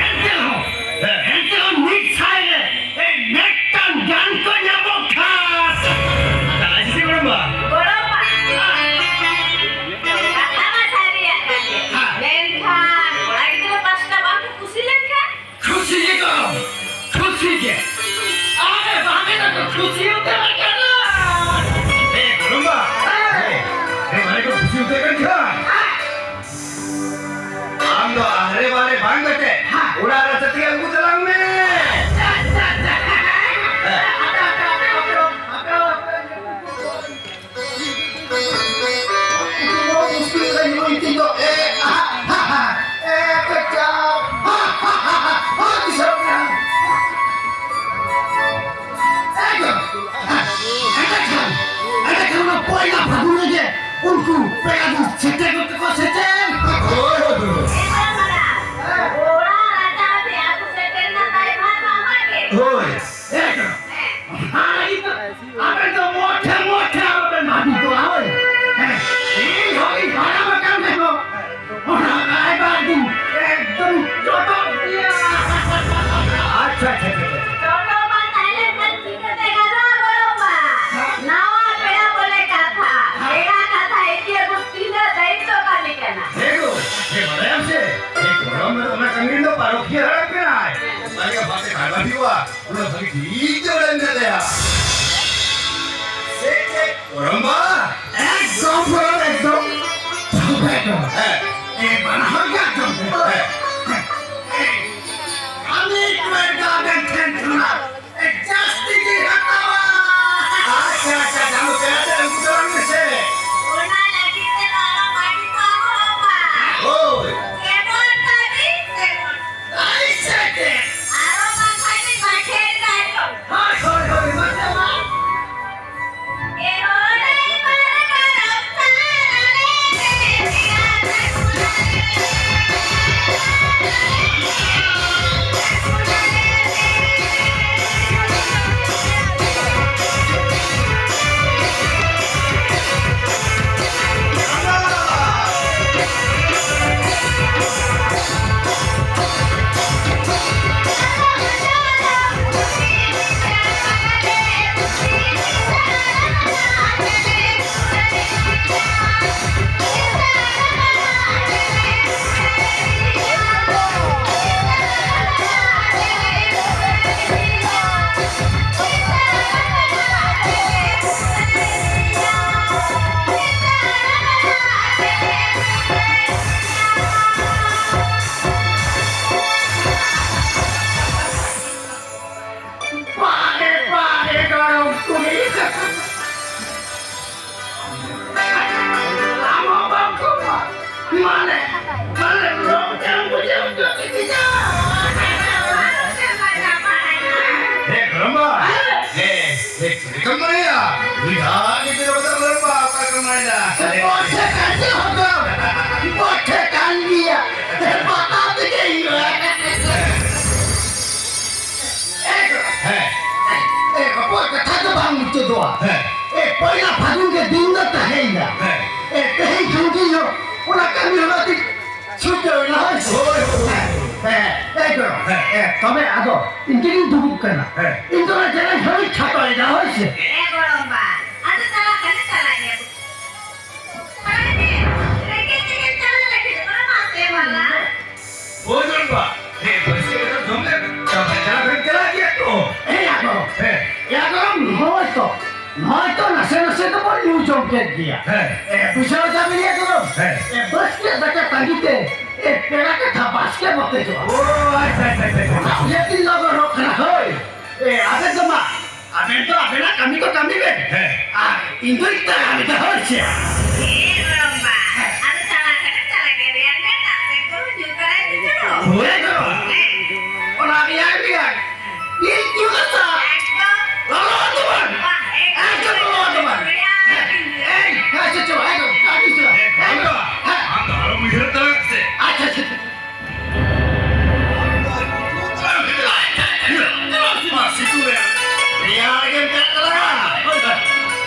ᱮᱱᱛᱮ ᱨᱮᱦᱚᱸ, ᱦᱮᱸ᱾ ᱮᱱᱛᱮ ᱨᱮᱦᱚᱸ ᱢᱤᱫ ᱥᱟᱭ ᱨᱮ ᱮᱭ ᱢᱤᱫᱴᱟᱝ ᱜᱟᱱ ᱠᱚ ᱧᱟᱢᱚᱜ ᱠᱷᱟᱱ᱾ ᱟᱡ ᱥᱤ ᱜᱚᱲᱚᱢ ᱵᱟ᱾ ᱜᱚᱲᱚᱢ ᱵᱟ᱾ ᱠᱟᱛᱷᱟ ᱢᱟ ᱥᱟᱹᱨᱤᱭᱟᱜ ᱠᱟᱱ ᱜᱮ᱾ ᱦᱮᱸ᱾ ᱢᱮᱱᱠᱷᱟᱱ ᱠᱚᱲᱟ ᱜᱤᱫᱽᱨᱟᱹ ᱯᱟᱥᱴᱟ ᱵᱟᱝ ᱠᱚ ᱠᱩᱥᱤ ᱞᱮᱱᱠᱷᱟᱱ? ᱠᱷᱩᱥᱤ ᱜᱮ ᱠᱚ, ᱠᱷᱩᱥᱤ ᱜᱮ᱾ ᱟᱨᱮ ᱵᱟᱝ ᱮ ᱛᱟᱠᱚ ᱠᱷᱩᱥᱤ ᱩᱛᱟᱹᱨ ᱟᱠᱟᱱᱟ᱾ ᱮ, ᱜᱚᱲᱚᱢ ᱵᱟ᱾ ᱦᱮᱸ᱾ ᱮ, ᱢᱟᱱᱮ ᱠᱚ ᱠᱷᱩᱥᱤ ᱩᱛᱟᱹᱨ ᱟᱠᱟᱱ ᱠᱷᱟᱱ᱾ ᱟᱢ ᱫᱚ ᱟᱦᱨᱮ ᱵᱟᱦᱨᱮ ᱵᱟᱝ ᱠᱟᱛᱮ, ᱦᱮᱸ᱾ ᱚᱲᱟᱜ ᱨᱟᱪᱟ ᱛᱮᱜᱮ ᱟᱹᱜᱩ ᱛᱟᱞᱟᱝ ᱢᱮ᱾ ᱟᱪᱪᱷᱟ, ᱟᱪᱪᱷᱟ, ᱟᱪᱪᱷᱟ᱾ ᱦᱮᱸ᱾ ᱟᱯᱮ, ᱟᱯᱮ, ᱟᱯᱮ, ᱟᱯᱮ, ᱟᱯᱮ, ᱟᱯᱮ, ᱟᱯᱮ, ᱟᱯᱮ, ᱢᱩᱥᱠᱤᱞ ᱨᱮ ᱱᱩᱭ ᱛᱤᱧ ᱫᱚ, ᱮ, ᱦᱟ, ᱦᱟ, ᱦᱟ, ᱮ, ᱯᱮᱪᱟ, ᱦᱟ, ᱦᱟ, ᱦᱟ, ᱦᱟ, ᱦᱟ, ᱫᱤᱥᱚᱢ ᱨᱮ᱾ ᱮ, ᱮᱸᱰᱮᱠᱷᱟᱱ, ᱮᱸᱰᱮᱠᱷᱟᱱ ᱚᱱᱟ ᱯᱚᱭᱞᱟ ᱯᱷᱟᱹᱜᱩᱱ ᱨᱮᱜᱮ ᱩᱱᱠᱩ ᱯᱮᱲᱟ ᱫᱚ ᱥᱮᱴᱮᱨ ᱠᱚ ᱥᱮᱴᱮᱨ᱾ ᱦᱳᱭ, ᱦᱳᱭ, ᱦᱳᱭ᱾ ᱮ, ᱵᱟᱵᱟ, ᱚᱲᱟᱜ ᱨᱟᱪᱟ ᱨᱮ ᱟᱹᱜᱩ ᱥᱮᱴᱮᱨ ᱨᱮᱱᱟᱜ ᱫᱟᱭᱵᱷᱟᱨ ᱢᱟ ᱟᱢᱟᱜ ᱜᱮ᱾ ᱦᱳᱭ᱾ ᱮ, ᱟᱨ ᱤᱧ ᱫᱚ ᱟᱵᱮᱱ ᱫᱚ ᱢᱚᱴᱷᱮ ᱢᱚᱴᱷᱮ ᱟᱞᱚᱵᱮᱱ ᱵᱷᱟᱹᱵᱤᱛᱚᱜᱼᱟ, ᱦᱳᱭ᱾ ᱦᱮᱸ, ᱤᱧ ᱦᱚᱸ ᱤᱧ ᱦᱟᱲᱟᱢ ᱟᱠᱟᱱ ᱨᱮᱦᱚᱸ, ᱚᱱᱟ ᱨᱟᱭᱵᱟᱨ ᱫᱚ ᱮᱠᱫᱚᱢ ᱪᱚᱴᱚᱠ ᱜᱮᱭᱟ᱾ ᱟᱪᱪᱷᱟ, ᱟᱪᱪᱷᱟ, ᱟᱪᱪᱷᱟ, ᱟᱪᱪᱷᱟ᱾ ᱪᱚᱴᱚᱠ ᱵᱟᱝ ᱛᱟᱦᱮᱸ ᱞᱮᱱᱠᱷᱟᱱ ᱪᱤᱠᱟᱹᱛᱮ ᱜᱟᱱᱚᱜᱼᱟ, ᱜᱚᱲᱚᱢ ᱵᱟ? ᱱᱟᱣᱟ ᱯᱮᱲᱟ ᱵᱚᱞᱮ ᱠᱟᱛᱷᱟ, ᱯᱮᱲᱟ ᱠᱟᱛᱷᱟ ᱮᱠᱤᱭᱟᱹ ᱫᱚ ᱛᱤᱱᱟᱹᱜ ᱫᱟᱭᱤᱛᱛᱚ ᱠᱟᱹᱢᱤ ᱠᱟᱱᱟ᱾ ᱦᱮᱸ ᱜᱚ, ᱦᱮᱸ, ᱵᱟᱲᱟᱭᱟᱢ ᱥᱮ, ᱦᱮᱸ, ᱜᱚᱲᱚᱢ ᱫᱚ ᱚᱱᱟ ᱠᱟᱹᱢᱤ ᱨᱮᱫᱚ ᱯᱟᱨᱚᱠᱷᱤᱭᱟᱹ ᱦᱟᱲᱟᱢ ᱠᱟᱱᱟᱭ᱾ ᱚᱱᱟ ᱜᱮ ᱵᱟᱥᱮ ᱠᱟᱨᱵᱟᱨ ᱦᱩᱭᱩᱜᱼᱟ, ᱩᱱᱟᱹᱜ ᱵᱷᱟᱹᱜᱤ ᱴᱷᱤᱠ᱾ ᱤᱧ ᱫᱚ ᱚᱸᱰᱮ ᱢᱮᱱᱟᱭᱟ᱾ ᱥᱮ ᱪᱮᱫ ᱜᱚᱲᱚᱢᱵᱟ? ᱮᱠᱫᱚᱢ ᱜᱚᱲᱚᱢ, ᱮᱠᱫᱚᱢ᱾ ᱮᱠᱫᱚᱢ᱾ ᱦᱮᱸ᱾ ᱮ, ᱵᱟᱱᱟ ᱦᱚᱲ ᱜᱮ ᱮᱠᱫᱚᱢ᱾ ᱦᱮᱸ᱾ ᱮ, ᱠᱟᱹᱢᱤ ᱠᱚ ᱮᱴᱟᱜ ᱴᱷᱮᱱ ᱠᱷᱚᱱᱟᱜ ᱮ, ᱡᱟᱹᱥᱛᱤ ᱜᱮ ᱦᱟᱛᱟᱣᱟ᱾ ᱟᱪᱪᱷᱟ, ᱟᱪᱪᱷᱟ, ᱟᱪᱪᱷᱟ, ᱟᱢ ᱫᱚ ᱯᱮᱲᱟ ᱴᱷᱮᱱ ᱩᱱᱠᱩ ᱫᱚ ᱵᱟᱝ ᱢᱮᱥᱮ᱾ ᱚᱱᱟ ᱞᱟᱹᱜᱤᱫ ᱛᱮ ᱫᱚ ᱟᱞᱚ ᱯᱟᱹᱴᱤ ᱠᱚ ᱦᱚᱨᱚᱜᱟ᱾ ᱦᱳᱭ᱾ ᱡᱮᱢᱚᱱ ᱠᱟᱹᱢᱤ, ᱛᱮᱢᱚᱱ ᱟᱭ ᱥᱮ ᱪᱮᱫ? ᱟᱨᱚ ᱵᱟᱝᱠᱷᱟᱱ ᱫᱚ ᱵᱟᱠᱷᱮᱲ ᱜᱟᱱᱚᱜ᱾ ᱦᱳᱭ, ᱦᱳᱭ, ᱦᱳᱭ, ᱢᱟ ᱪᱟᱞᱟᱜ᱾ ᱯᱟᱲᱮ, ᱯᱟᱲᱮ, ᱜᱚᱲᱚᱢ ᱠᱩᱲᱤ᱾ ᱟᱢ ᱦᱚᱸ ᱵᱟᱢ ᱠᱚᱢᱟ᱾ ᱢᱟᱱᱮ, ᱢᱟᱱᱮ, ᱞᱚᱠᱰᱟᱣᱩᱱ ᱵᱩᱡᱷᱟᱹᱣ ᱦᱚᱪᱚ ᱠᱤᱫᱤᱧᱟ᱾ ᱦᱮ, ᱜᱚᱲᱚᱢᱵᱟ᱾ ᱦᱮ, ᱦᱮ, ᱪᱮᱫ ᱞᱮᱠᱟᱢ ᱢᱚᱱᱮᱭᱟ? ᱩᱱᱤ ᱫᱷᱟᱨᱟ ᱜᱤᱫᱽᱨᱟᱹ ᱵᱚᱫᱚᱞ ᱜᱚᱲᱚᱢᱵᱟ, ᱚᱠᱟ ᱞᱮᱠᱟᱢ ᱢᱚᱱᱮᱭᱟ? ᱵᱚᱴᱷᱮ ᱠᱟᱱ ᱜᱮᱭᱟ ᱦᱚᱲ ᱫᱚ᱾ ᱵᱚᱴᱷᱮ ᱠᱟᱱ ᱜᱮᱭᱟ᱾ ᱵᱟᱛᱟ ᱛᱮᱜᱮ ᱦᱩᱭᱩᱜᱼᱟ᱾ ᱦᱮᱸ᱾ ᱮ, ᱚᱠᱚᱭ ᱠᱟᱛᱷᱟ ᱫᱚ ᱵᱟᱝ ᱢᱩᱪᱟᱹᱫᱚᱜᱼᱟ᱾ ᱦᱮᱸ᱾ ᱮ, ᱯᱚᱭᱞᱟ ᱯᱷᱟᱹᱜᱩᱱ ᱜᱮ ᱫᱤᱱ ᱫᱚ ᱛᱟᱦᱮᱸᱭᱮᱱᱟ᱾ ᱦᱮᱸ᱾ ᱮ, ᱛᱮᱦᱮᱧ ᱠᱷᱚᱱ ᱜᱮ ᱦᱚᱸ ᱚᱱᱟ ᱠᱟᱹᱢᱤ ᱦᱚᱨᱟ ᱫᱤᱱ ᱪᱷᱩᱴᱟᱹᱣ ᱮᱱᱟ, ᱦᱳᱭ ᱥᱮ? ᱦᱳᱭ, ᱦᱳᱭ᱾ ᱦᱮᱸ, ᱦᱮᱸ, ᱮ, ᱜᱚᱲᱚᱢ᱾ ᱦᱮᱸ᱾ ᱮ, ᱛᱚᱵᱮ ᱟᱫᱚ ᱤᱧ ᱜᱮᱞᱤᱧ ᱫᱩᱲᱩᱵ ᱠᱟᱱᱟ᱾ ᱦᱮᱸ᱾ ᱤᱧ ᱫᱚ ᱚᱱᱟ ᱡᱟᱭᱜᱟ ᱦᱚᱸᱧ ᱠᱷᱟᱴᱚᱭᱮᱫᱟ, ᱦᱳᱭ ᱥᱮ? ᱦᱮᱸ, ᱜᱚᱲᱚᱢ ᱵᱟ᱾ ᱟᱫᱚ ᱪᱟᱞᱟᱜ ᱠᱷᱟᱱ ᱪᱟᱞᱟᱜ ᱜᱮᱭᱟ ᱵᱚ᱾ ᱨᱮᱸᱜᱮᱡ ᱛᱮᱜᱮ ᱪᱟᱞᱟᱜ ᱞᱟᱹᱜᱤᱫ ᱫᱚ ᱵᱟᱝ ᱥᱮ ᱵᱟᱝᱟ? ᱦᱳᱭ, ᱜᱚᱲᱚᱢ ᱵᱟ᱾ ᱦᱮᱸ, ᱵᱟᱹᱥᱭᱟᱹᱢ ᱨᱮᱫᱚ ᱡᱚᱢ ᱞᱮ ᱪᱟᱞᱟᱜ ᱠᱷᱟᱱ ᱪᱟᱞᱟᱜ ᱜᱮᱭᱟ ᱛᱚ᱾ ᱦᱮᱸ, ᱟᱫᱚ ᱦᱚᱭᱛᱚ ᱱᱟᱥᱮ ᱱᱟᱥᱮ ᱫᱚᱵᱚᱱ ᱧᱩ ᱡᱚᱢ ᱠᱮᱫ ᱜᱮᱭᱟ᱾ ᱦᱮᱸ᱾ ᱮ, ᱵᱩᱡᱷᱟᱹᱣ ᱫᱟᱵᱤᱱ ᱜᱮᱭᱟ ᱛᱚ? ᱦᱮᱸ᱾ ᱮ, ᱵᱟᱥᱠᱮ ᱫᱟᱠᱟ ᱛᱟᱺᱜᱤ ᱛᱮ, ᱮ, ᱯᱮᱲᱟ ᱠᱟᱛᱷᱟ ᱵᱟᱥᱠᱮ ᱵᱚᱛᱮᱡᱚᱜᱼᱟ᱾ ᱳ, ᱟᱪᱪᱷᱟ, ᱟᱪᱪᱷᱟ, ᱟᱪᱪᱷᱟ, ᱟᱪᱪᱷᱟ᱾ ᱚᱱᱟ ᱩᱭᱦᱟᱹᱨ ᱛᱤᱧ ᱞᱚᱜᱚᱱᱚᱜ ᱠᱟᱱᱟ, ᱦᱳᱭ᱾ ᱮ, ᱟᱵᱮᱱ ᱫᱚ ᱢᱟ, ᱟᱵᱮᱱ ᱫᱚ ᱟᱵᱮᱱᱟᱜ ᱠᱟᱹᱢᱤ ᱠᱚ ᱠᱟᱹᱢᱤ ᱵᱮᱱ᱾ ᱦᱮᱸ᱾ ᱟᱨ ᱤᱧ ᱫᱚ ᱤᱧᱟᱹᱜ ᱠᱟᱹᱢᱤ ᱫᱚ, ᱦᱳᱭ ᱥᱮ᱾ ᱮ, ᱜᱚᱲᱚᱢᱵᱟ, ᱟᱫᱚ ᱪᱟᱞᱟᱜ ᱠᱟᱱᱟ, ᱪᱟᱞᱟᱜ ᱜᱮ, ᱨᱮᱭᱟᱲ ᱠᱟᱱᱟ, ᱫᱟᱜ ᱥᱮᱫ ᱠᱚ ᱧᱩ ᱛᱟᱨᱟᱭ ᱢᱮ, ᱪᱚᱞᱚ᱾ ᱦᱳᱭ ᱜᱚ᱾ ᱦᱮᱸ᱾ ᱚᱱᱟ ᱨᱮᱭᱟᱲ ᱨᱮᱭᱟᱲ᱾ ᱤᱧ ᱧᱩ ᱠᱟᱛᱟ᱾ ᱮᱠᱫᱚᱢ᱾ ᱞᱚᱞᱚ ᱫᱚ ᱵᱟᱝ᱾ ᱵᱟᱝ, ᱮᱠᱫᱚᱢ᱾ ᱮᱠᱫᱚᱢ ᱞᱚᱞᱚ ᱫᱚ ᱵᱟᱝ᱾ ᱨᱮᱭᱟᱲ᱾ ᱮᱭ, ᱦᱮᱸ, ᱪᱚ, ᱪᱚ, ᱮᱠᱫᱚᱢ, ᱟᱹᱰᱤ ᱪᱚ᱾ ᱮ, ᱦᱮᱸ᱾ ᱟᱢ ᱫᱚ, ᱟᱢ ᱫᱚ ᱟᱞᱚᱢ ᱩᱭᱦᱟᱹᱨ ᱛᱟᱞᱟᱝ ᱥᱮ᱾ ᱟᱪᱪᱷᱟ, ᱟᱪᱪᱷᱟ᱾ ᱢᱟ, ᱥᱤᱛᱩᱝ ᱨᱮ ᱨᱮᱭᱟᱲ ᱜᱮᱢ ᱪᱟᱞᱟᱜ ᱛᱟᱞᱟᱝᱟ᱾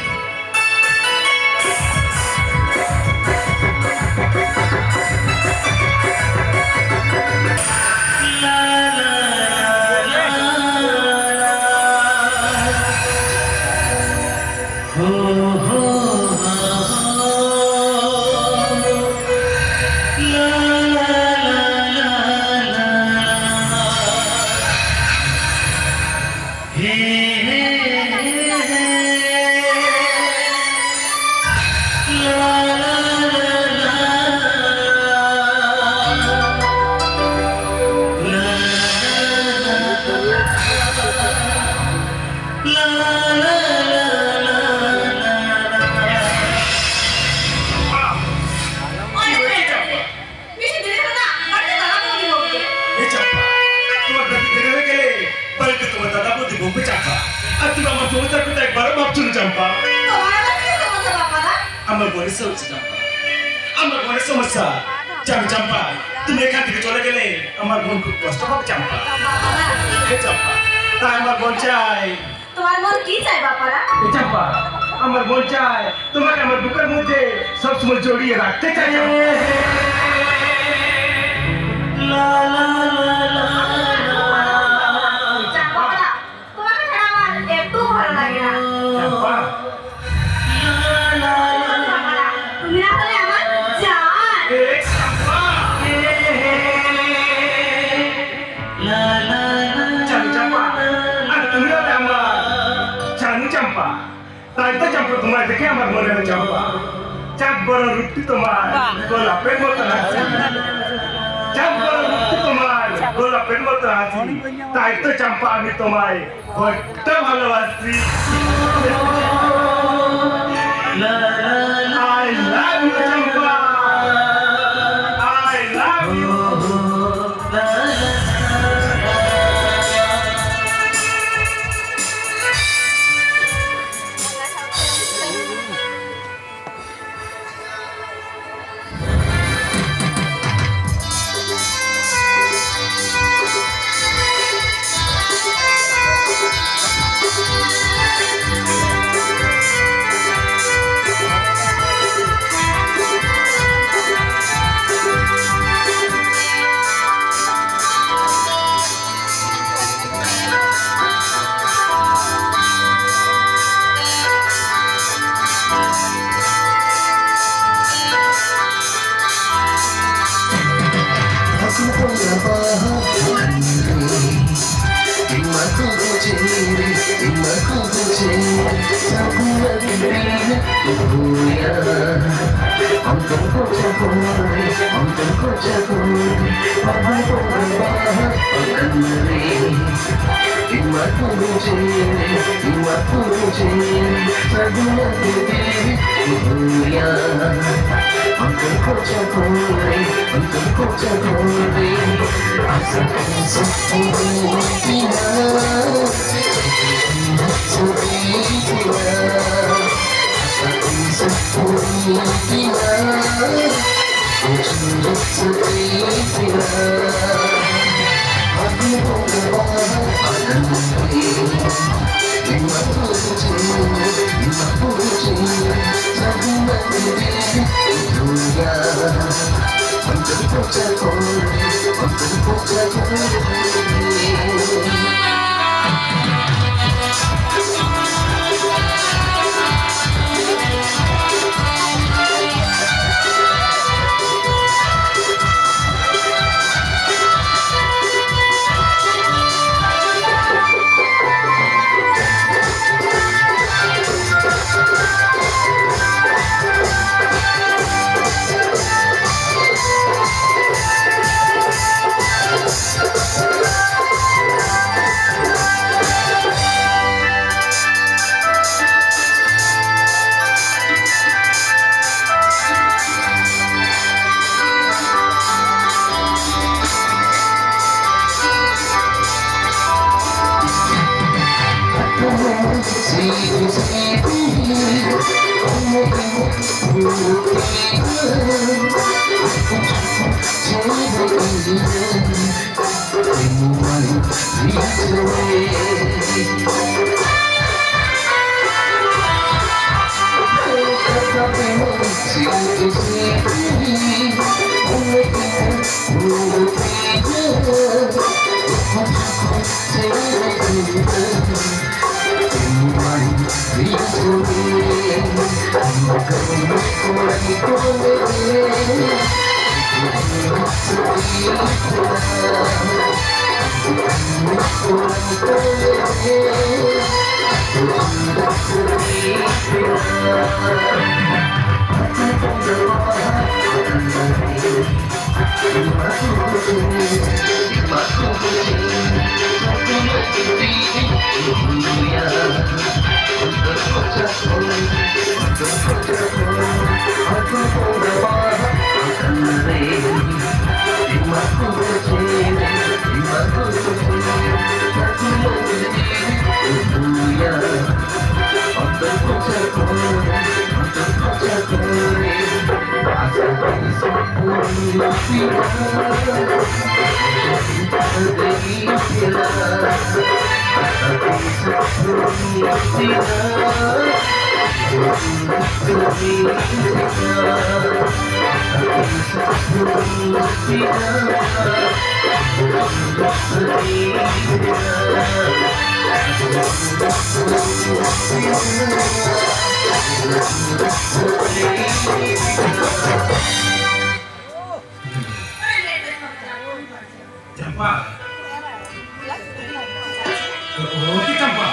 ᱵᱮᱥᱤ ᱫᱮᱨᱤ ᱠᱟᱱᱟ, ᱵᱟᱹᱲᱤᱡ ᱫᱟᱫᱟ ᱵᱟᱹᱵᱩ ᱫᱤᱵᱚ᱾ ᱮ ᱪᱟᱢᱯᱟ, তোমার বেটি দেরি হয়ে গেলে, বাড়িতে তোমার দাদা বৌদি বকবে চাম্পা। আর তুমি আমার সমস্যার কথা একবারও ভাবছো না চাম্পা। তোমার আবার কি সমস্যা বাবা? আমার বোনের সমস্যা চাম্পা। আমার বোনের সমস্যা। জানো চাম্পা, তুমি এখান থেকে চলে গেলে আমার বোন খুব কষ্ট পাবে চাম্পা। এ চাম্পা, তাই আমার বোন চাই তোমার মন কি চায় বাপারা? এ চাম্পা, আমার মন চায় তোমাকে আমার বুকের মধ্যে সবসময় জড়িয়ে রাখতে চাই চাম্পা। বাপারা, তোমাকে ছাড়া আমার একটু ভালো লাগে না। চাম্পা। বাপারা, তুমি না হলে আমার জান। এ চাম্পা। জানো চাম্পা, আর তুমি হলে আমার জানু চাম্পা। তাই তো চম্পা তোমায় দেখে আমার মনে হয় চম্পা। চাঁদ বড় রূপটি তোমার গোলাপের মতো হাসি। চাঁদ বড় রূপটি তোমার গোলাপের মতো হাসি। তাই তো চম্পা আমি তোমায় বড্ড ভালোবাসি। I love you Champa. I love you। ᱪᱟᱢᱯᱟ᱾ ᱚ, ᱪᱟᱢᱯᱟ᱾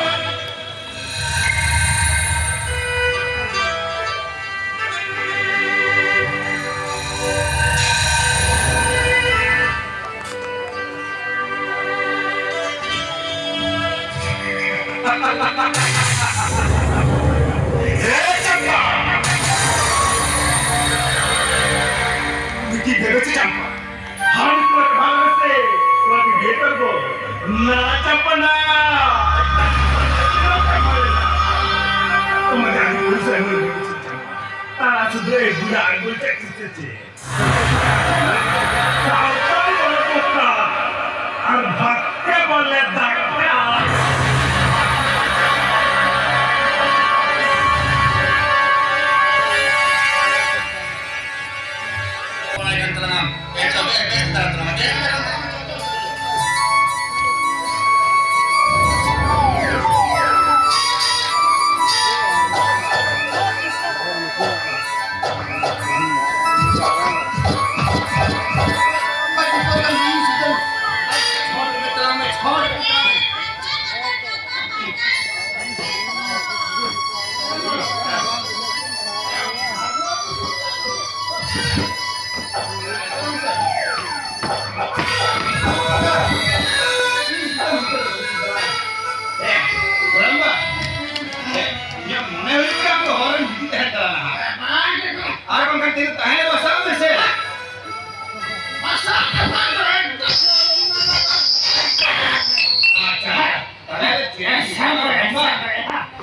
ᱮ ᱪᱟᱢᱯᱟ! ᱵᱤᱴᱤ ᱵᱮᱵᱮ ᱪᱮ ᱪᱟᱢᱯᱟ? ᱦᱟᱲᱟᱢ ᱠᱚᱲᱟ ᱠᱚ ᱵᱷᱟᱜᱽ ᱨᱮ ᱥᱮ ᱠᱚᱲᱟ ᱠᱚ ᱵᱷᱮᱛᱟᱨ ᱫᱚ ᱱᱟ ᱪᱟᱢᱯᱟ ᱱᱟ᱾ ᱛᱟᱨᱟ ᱥᱩᱫᱷᱟᱹᱭ ᱵᱩᱲᱟ ᱟᱹᱜᱩ ᱪᱮᱫ ᱪᱮᱫ ᱪᱮᱫ᱾ ᱥᱟᱶᱛᱟ ᱵᱚᱞᱮ ᱯᱚᱛᱟ ᱟᱨ ᱵᱷᱟᱛᱮ ᱵᱚᱞᱮ ᱫᱟᱠᱟ᱾ ᱵᱟᱲᱟᱭ ᱠᱟᱱ ᱛᱟᱞᱟᱝᱟ᱾ ᱮ, ᱪᱚᱞᱚ, ᱮ, ᱵᱮᱥ ᱫᱷᱟᱨᱟ ᱛᱟᱞᱟᱝᱟ, ᱵᱮᱥ ᱫᱷᱟᱨᱟ ᱛᱟᱞᱟᱝᱟ᱾ ᱤᱧᱟᱹᱜ ᱢᱚᱱᱮ ᱦᱩᱭᱩᱜ ᱠᱟᱱᱟ, ᱟᱢ ᱫᱚ ᱦᱚᱨ ᱨᱮᱢ ᱜᱤᱛᱤᱡ ᱛᱟᱦᱮᱸ ᱠᱟᱱᱟ ᱱᱟᱦᱟᱜ᱾ ᱟᱨ ᱵᱟᱝᱠᱷᱟᱱ ᱛᱤᱱᱟᱹᱜ ᱛᱟᱦᱮᱸ ᱵᱟᱥᱟᱜ ᱢᱮᱥᱮ᱾ ᱟᱪᱪᱷᱟ, ᱛᱟᱦᱞᱮ ᱪᱮᱫ ᱮᱢ ᱪᱤᱠᱟᱹᱭᱟ?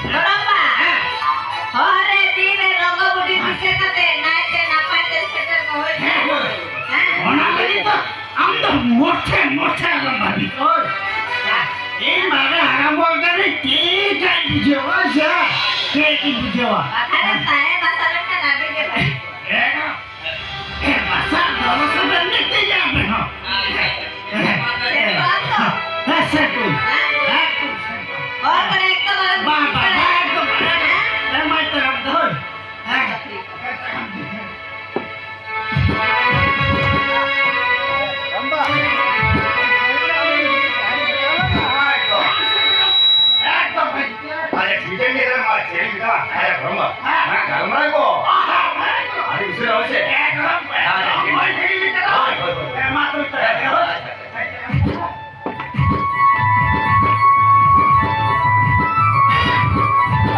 ᱜᱚᱲᱚᱢ ᱵᱟ, ᱦᱚᱨ ᱨᱮ ᱫᱤᱱ ᱨᱮ ᱜᱚᱜᱚ ᱵᱩᱰᱷᱤ ᱫᱤᱥᱟᱹ ᱠᱟᱛᱮ ᱱᱟᱭᱛᱮ ᱱᱟᱯᱟᱭ ᱛᱮ ᱥᱮᱴᱮᱨ ᱠᱚ ᱦᱩᱭᱩᱜ ᱛᱟᱢᱟ᱾ ᱦᱮᱸ? ᱚᱱᱟ ᱞᱟᱹᱜᱤᱫ ᱫᱚ ᱟᱢ ᱫᱚ ᱢᱚᱴᱷᱮ ᱢᱚᱴᱷᱮ ᱟᱞᱚᱢ ᱵᱷᱟᱹᱵᱤ᱾ ᱦᱳᱭ᱾ ᱤᱧ ᱵᱟᱵᱟ ᱦᱟᱲᱟᱢ ᱵᱚᱞ ᱠᱟᱹᱱᱟᱹᱧ, ᱴᱷᱤᱠ ᱟᱹᱧ ᱵᱩᱡᱷᱟᱹᱣᱟ ᱥᱮ? ᱴᱷᱤᱠ ᱤᱧ ᱵᱩᱡᱷᱟᱹᱣᱟ᱾ ᱵᱟᱠᱷᱟᱱ ᱫᱚ ᱛᱟᱦᱮᱸ ᱵᱟᱥᱟ ᱞᱮᱱᱠᱷᱟᱱ ᱟᱹᱰᱤ ᱜᱮ ᱵᱷᱟᱹᱜᱤ᱾ ᱦᱮᱸ᱾ ᱦᱮᱸ, ᱵᱟᱥᱟ ᱫᱚ ᱟᱞᱚ ᱥᱮ ᱵᱮᱱ ᱢᱤᱛᱟᱹᱧᱟ ᱟᱵᱮᱱ ᱦᱚᱸ᱾ ᱦᱮᱸ, ᱥᱮ ᱠᱚ᱾ ᱦᱮᱸ, ᱠᱚ᱾ ᱦᱚᱲ ᱠᱚᱨᱮ ᱮᱠᱫᱚᱢ ᱟᱞᱚ ᱵᱟᱝ, ᱵᱟᱝ, ᱵᱟᱝ, ᱮᱠᱫᱚᱢ ᱵᱟᱝ᱾ ᱦᱮᱸ, ᱢᱟ ᱛᱟᱲᱟᱢ ᱫᱚ, ᱦᱳᱭ᱾ ᱦᱮᱸ᱾ ᱮᱠᱫᱚᱢ ᱵᱷᱟᱹᱜᱤ᱾ ᱟᱪᱪᱷᱟ, ᱴᱷᱤᱠᱟᱹᱱ ᱜᱮᱭᱟ, ᱢᱟ ᱪᱮᱫ ᱤᱧ ᱢᱮᱛᱟᱢᱟ? ᱟᱭᱟ ᱜᱚᱲᱚᱢ ᱵᱟ, ᱦᱮᱸ, ᱜᱟᱞᱢᱟᱨᱟᱣ ᱠᱚ᱾ ᱟᱹᱰᱤ ᱩᱥᱟᱹᱨᱟ ᱦᱳᱭ ᱥᱮ? ᱮᱠᱫᱚᱢ᱾ ᱦᱳᱭ, ᱦᱳᱭ, ᱦᱳᱭ᱾ ᱦᱮᱸ, ᱢᱟ ᱛᱚᱵᱮ᱾ ᱦᱮᱸ, ᱦᱳᱭ, ᱟᱪᱪᱷᱟ,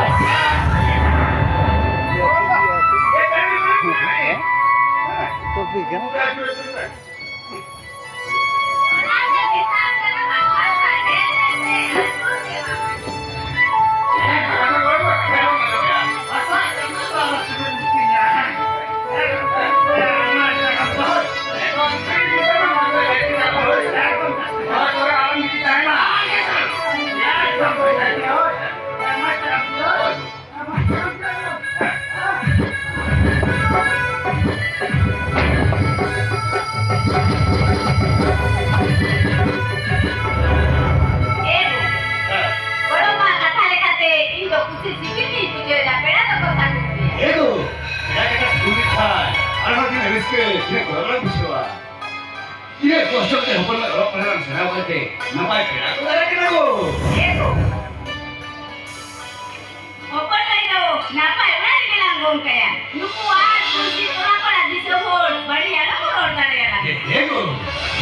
ᱟᱪᱪᱷᱟ᱾ ᱥᱤᱥᱤ ᱠᱤᱱᱤ ᱯᱩᱡᱟᱹᱭᱮᱫᱟ, ᱯᱮᱲᱟ ᱫᱚᱠᱚ ᱥᱟᱹᱜᱩᱱ ᱜᱮᱭᱟ᱾ ᱮ ᱜᱳ, ᱯᱮᱲᱟ ᱠᱟᱛᱷᱟ ᱥᱟᱹᱜᱩᱱ ᱜᱮ ᱠᱷᱟᱱ, ᱟᱨᱦᱚᱸ ᱛᱤᱱᱟᱹᱜ ᱨᱟᱹᱥᱠᱟᱹ, ᱛᱤᱱᱟᱹᱜ ᱜᱚᱨᱚᱵᱽ ᱞᱟᱝ ᱵᱩᱡᱷᱟᱹᱣᱟ᱾ ᱛᱤᱱᱟᱹᱜ ᱠᱚᱥᱴᱚ ᱠᱟᱛᱮ ᱦᱚᱯᱚᱱ ᱞᱮ ᱚᱞᱚᱜ ᱯᱟᱲᱦᱟᱣ ᱞᱟᱝ ᱥᱮᱬᱟ ᱟᱠᱟᱫ ᱛᱮ, ᱱᱟᱯᱟᱭ ᱯᱮᱲᱟ ᱠᱚ ᱫᱟᱨᱟ ᱠᱟᱱᱟ ᱠᱚ᱾ ᱮ ᱜᱳ, ᱦᱚᱯᱚᱱ ᱢᱟᱹᱭ ᱫᱚ ᱱᱟᱯᱟᱭ ᱚᱲᱟᱜ ᱨᱮᱜᱮ ᱞᱟᱝ ᱜᱚᱝ ᱠᱟᱭᱟ᱾ ᱱᱩᱠᱩ ᱟᱨ ᱯᱩᱲᱥᱤ ᱴᱚᱞᱟ ᱯᱟᱲᱟ ᱫᱤᱥᱚᱢ ᱦᱚᱲ ᱵᱟᱹᱲᱤᱡ ᱟᱞᱚ ᱠᱚ ᱨᱚᱲ ᱫᱟᱲᱮᱭᱟᱞᱟᱝ᱾ ᱮ, ᱮ ᱜᱳ,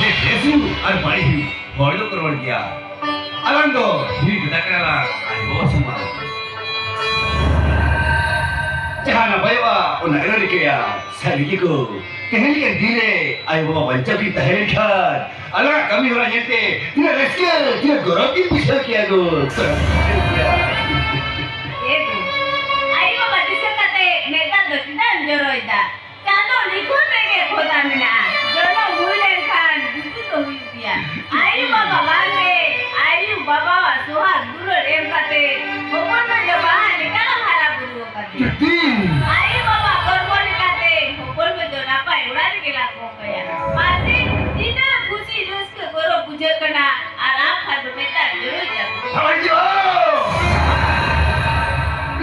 ᱮ ᱵᱮᱥ ᱦᱩᱭᱩᱜ ᱟᱨ ᱵᱟᱹᱲᱤᱡ ᱦᱩᱭᱩᱜ, ᱦᱚᱲ ᱫᱚᱠᱚ ᱨᱚᱲ ᱜᱮᱭᱟ᱾ ᱟᱞᱟᱝ ᱫᱚ ᱦᱤᱨᱤ ᱫᱟᱫᱟ ᱠᱟᱱᱟ ᱞᱟᱝ, ᱟᱭᱳ ᱵᱟᱵᱟ ᱥᱚᱢᱟᱱ᱾ ᱡᱟᱦᱟᱸ ᱱᱟᱯᱟᱭᱚᱜᱼᱟ, ᱚᱱᱟ ᱜᱮᱞᱮ ᱨᱤᱠᱟᱹᱭᱟ᱾ ᱥᱟᱹᱨᱤ ᱜᱮ ᱜᱳ, ᱛᱮᱦᱮᱧ ᱞᱮᱠᱟᱱ ᱫᱤᱱ ᱨᱮ ᱟᱭᱳ ᱵᱟᱵᱟ ᱵᱟᱧᱪᱟᱣ ᱠᱤᱱ ᱛᱟᱦᱮᱸ ᱞᱮᱱᱠᱷᱟᱱ, ᱟᱞᱟᱝᱟᱜ ᱠᱟᱹᱢᱤ ᱦᱚᱨᱟ ᱧᱮᱞᱛᱮ ᱛᱤᱱᱟᱹᱜ ᱨᱟᱹᱥᱠᱟᱹ, ᱛᱤᱱᱟᱹᱜ ᱜᱚᱨᱚᱵᱽ ᱠᱤᱱ ᱵᱩᱡᱷᱟᱹᱣ ᱠᱮᱭᱟ ᱜᱳ᱾ ᱮ ᱜᱳ, ᱟᱭᱳ ᱵᱟᱵᱟ ᱫᱤᱥᱟᱹ ᱠᱟᱛᱮ ᱢᱮᱫ ᱫᱟᱜ ᱫᱚ ᱪᱮᱫᱟᱜ ᱮᱢ ᱡᱚᱨᱚᱭᱮᱫᱟ? ᱪᱟᱸᱫᱚ ᱞᱤᱠᱷᱚᱱ ᱨᱮᱜᱮ ᱠᱷᱚᱫᱟ ᱢᱮᱱᱟᱜᱼᱟ᱾ ᱡᱚᱱᱚᱢ ᱦᱩᱭ ᱞᱮᱱᱠᱷᱟᱱ ᱜᱩᱡᱩᱜ ᱫᱚ ᱦᱩᱭᱩᱜ ᱜᱮᱭᱟ᱾ ᱟᱭᱳ ᱵᱟᱵᱟ ᱵᱟᱝ ᱨᱮ, ᱟᱭᱳ ᱵᱟᱵᱟᱣᱟᱜ ᱥᱚᱦᱟᱜ ᱫᱩᱞᱟᱹᱲ ᱮᱢ ᱠᱟᱛᱮ ᱦᱚᱯᱚᱱ ᱢᱟᱹᱭ ᱫᱚ ᱵᱟᱦᱟ ᱞᱮᱠᱟ ᱞᱟᱝ ᱦᱟᱨᱟ ᱵᱩᱨᱩ ᱟᱠᱟᱫᱮᱭᱟ᱾ ᱡᱩᱛᱤ᱾ ᱟᱭᱳ ᱵᱟᱵᱟ ᱜᱚᱨᱵᱚ ᱞᱮᱠᱟᱛᱮ ᱦᱚᱯᱚᱱ ᱢᱟᱹᱭ ᱫᱚ ᱱᱟᱯᱟᱭ ᱚᱲᱟᱜ ᱨᱮᱜᱮ ᱞᱟᱝ ᱜᱚᱝ ᱠᱟᱭᱟ᱾ ᱢᱟᱥᱮ, ᱛᱤᱱᱟᱹᱜ ᱠᱩᱥᱤ ᱨᱟᱹᱥᱠᱟᱹ ᱜᱚᱨᱚᱵᱽ ᱵᱩᱡᱷᱟᱹᱜ ᱠᱟᱱᱟ᱾ ᱟᱨ ᱟᱢ ᱠᱷᱟᱱ ᱫᱚ ᱢᱮᱛᱟᱜ ᱡᱟᱹᱨᱩᱲ ᱡᱟᱹᱨᱩᱲ᱾ ᱦᱟᱲᱟᱢ ᱡᱚ!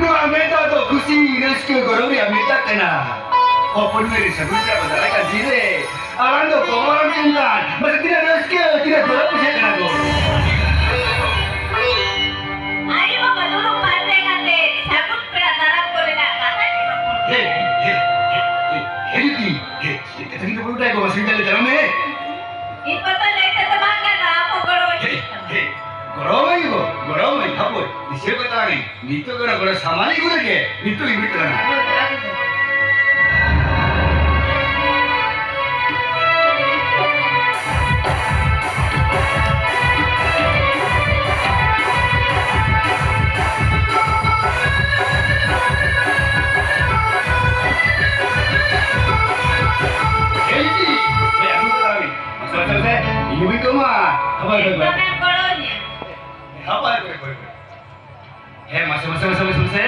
ᱱᱚᱣᱟ ᱢᱮᱛᱟᱜ ᱫᱚ ᱠᱩᱥᱤ ᱨᱟᱹᱥᱠᱟᱹ ᱜᱚᱨᱚᱵᱽ ᱨᱮᱭᱟᱜ ᱢᱮᱛᱟᱜ ᱠᱟᱱᱟ᱾ ᱦᱚᱯᱚᱱ ᱢᱟᱹᱭ ᱨᱮ ᱥᱟᱹᱜᱩᱱ ᱯᱮᱲᱟ ᱠᱚ ᱫᱟᱨᱟᱭ ᱠᱟᱱ ᱫᱤᱱ ᱨᱮ ᱟᱞᱟᱝ ᱫᱚ ᱜᱚᱜᱚ ᱦᱟᱲᱟᱢ ᱴᱷᱮᱱ ᱠᱷᱟᱱ ᱢᱟᱥᱮ ᱛᱤᱱᱟᱹᱜ ᱨᱟᱹᱥᱠᱟᱹ, ᱛᱤᱱᱟᱹᱜ ᱜᱚᱨᱚᱵᱽ ᱵᱩᱡᱷᱟᱹᱜ ᱠᱟᱱᱟ ᱜᱳ᱾ ᱟᱭᱳ ᱵᱟᱵᱟ ᱫᱩᱲᱩᱵ ᱯᱟᱱᱛᱮ ᱠᱟᱛᱮ ᱥᱟᱹᱜᱩᱱ ᱯᱮᱲᱟ ᱫᱟᱨᱟᱢ ᱠᱚᱨᱮᱱᱟᱜ ᱠᱟᱛᱷᱟ ᱜᱮ ᱨᱚᱯᱚᱲ᱾ ᱦᱮ, ᱦᱮ, ᱦᱮ, ᱦᱮ, ᱦᱮ ᱫᱤᱫᱤ, ᱦᱮ, ᱪᱮᱫ ᱠᱟᱛᱷᱟ ᱜᱤᱧ ᱨᱚᱯᱚᱲ ᱠᱟᱱᱟ ᱜᱳ, ᱢᱟᱥᱮ ᱞᱟᱹᱭ ᱛᱟᱞᱟᱝ ᱢᱮ᱾ ᱤᱧ ᱯᱟᱛᱟ ᱞᱟᱹᱭ ᱛᱮᱫᱚ ᱵᱟᱝ ᱜᱟᱱᱚᱜᱼᱟ, ᱟᱢ ᱦᱚᱸ ᱜᱚᱲᱚ ᱟᱹᱧ ᱦᱮ, ᱢᱮ᱾ ᱦᱮ, ᱜᱚᱲᱚ ᱟᱹᱧ ᱜᱳ, ᱜᱚᱲᱚ ᱟᱹᱧ, ᱦᱟᱯᱳᱭ, ᱫᱤᱥᱟᱹ ᱠᱟᱛᱟ ᱞᱟᱝ ᱤᱧ᱾ ᱱᱤᱛᱚᱜ ᱜᱮ ᱚᱱᱟ ᱜᱚᱲᱚ ᱥᱟᱢᱟᱱ ᱤᱧ ᱟᱹᱜᱩ ᱞᱮᱜᱮ, ᱱᱤᱛᱚᱜ ᱤᱧ ᱟᱹᱜᱩᱭᱮᱫ ᱛᱟᱞᱟᱝᱟ᱾ ᱮᱭ ᱫᱤᱫᱤ, ᱦᱮ, ᱟᱹᱜᱩ ᱠᱟᱫᱟ ᱞᱤᱧ᱾ ᱢᱟᱥᱮ, ᱢᱟᱥᱮ, ᱢᱟᱥᱮ, ᱤᱧ ᱦᱚᱸ ᱵᱟᱹᱧ ᱠᱚᱢᱟ᱾ ᱦᱟᱯᱳᱭ, ᱦᱟᱯᱳᱭ, ᱦᱟᱯᱳᱭ᱾ ᱮᱠᱫᱚᱢᱮᱢ ᱜᱚᱲᱚ ᱟᱹᱧᱟ᱾ ᱦᱟᱯᱳᱭ, ᱦᱟᱯᱳᱭ, ᱦᱟᱯᱳᱭ, ᱦᱟᱯᱳᱭ᱾ ᱦᱮ, ᱢᱟᱥᱮ, ᱢᱟᱥᱮ, ᱢᱟᱥᱮ, ᱢᱟᱥᱮ, ᱢᱟᱥᱮ᱾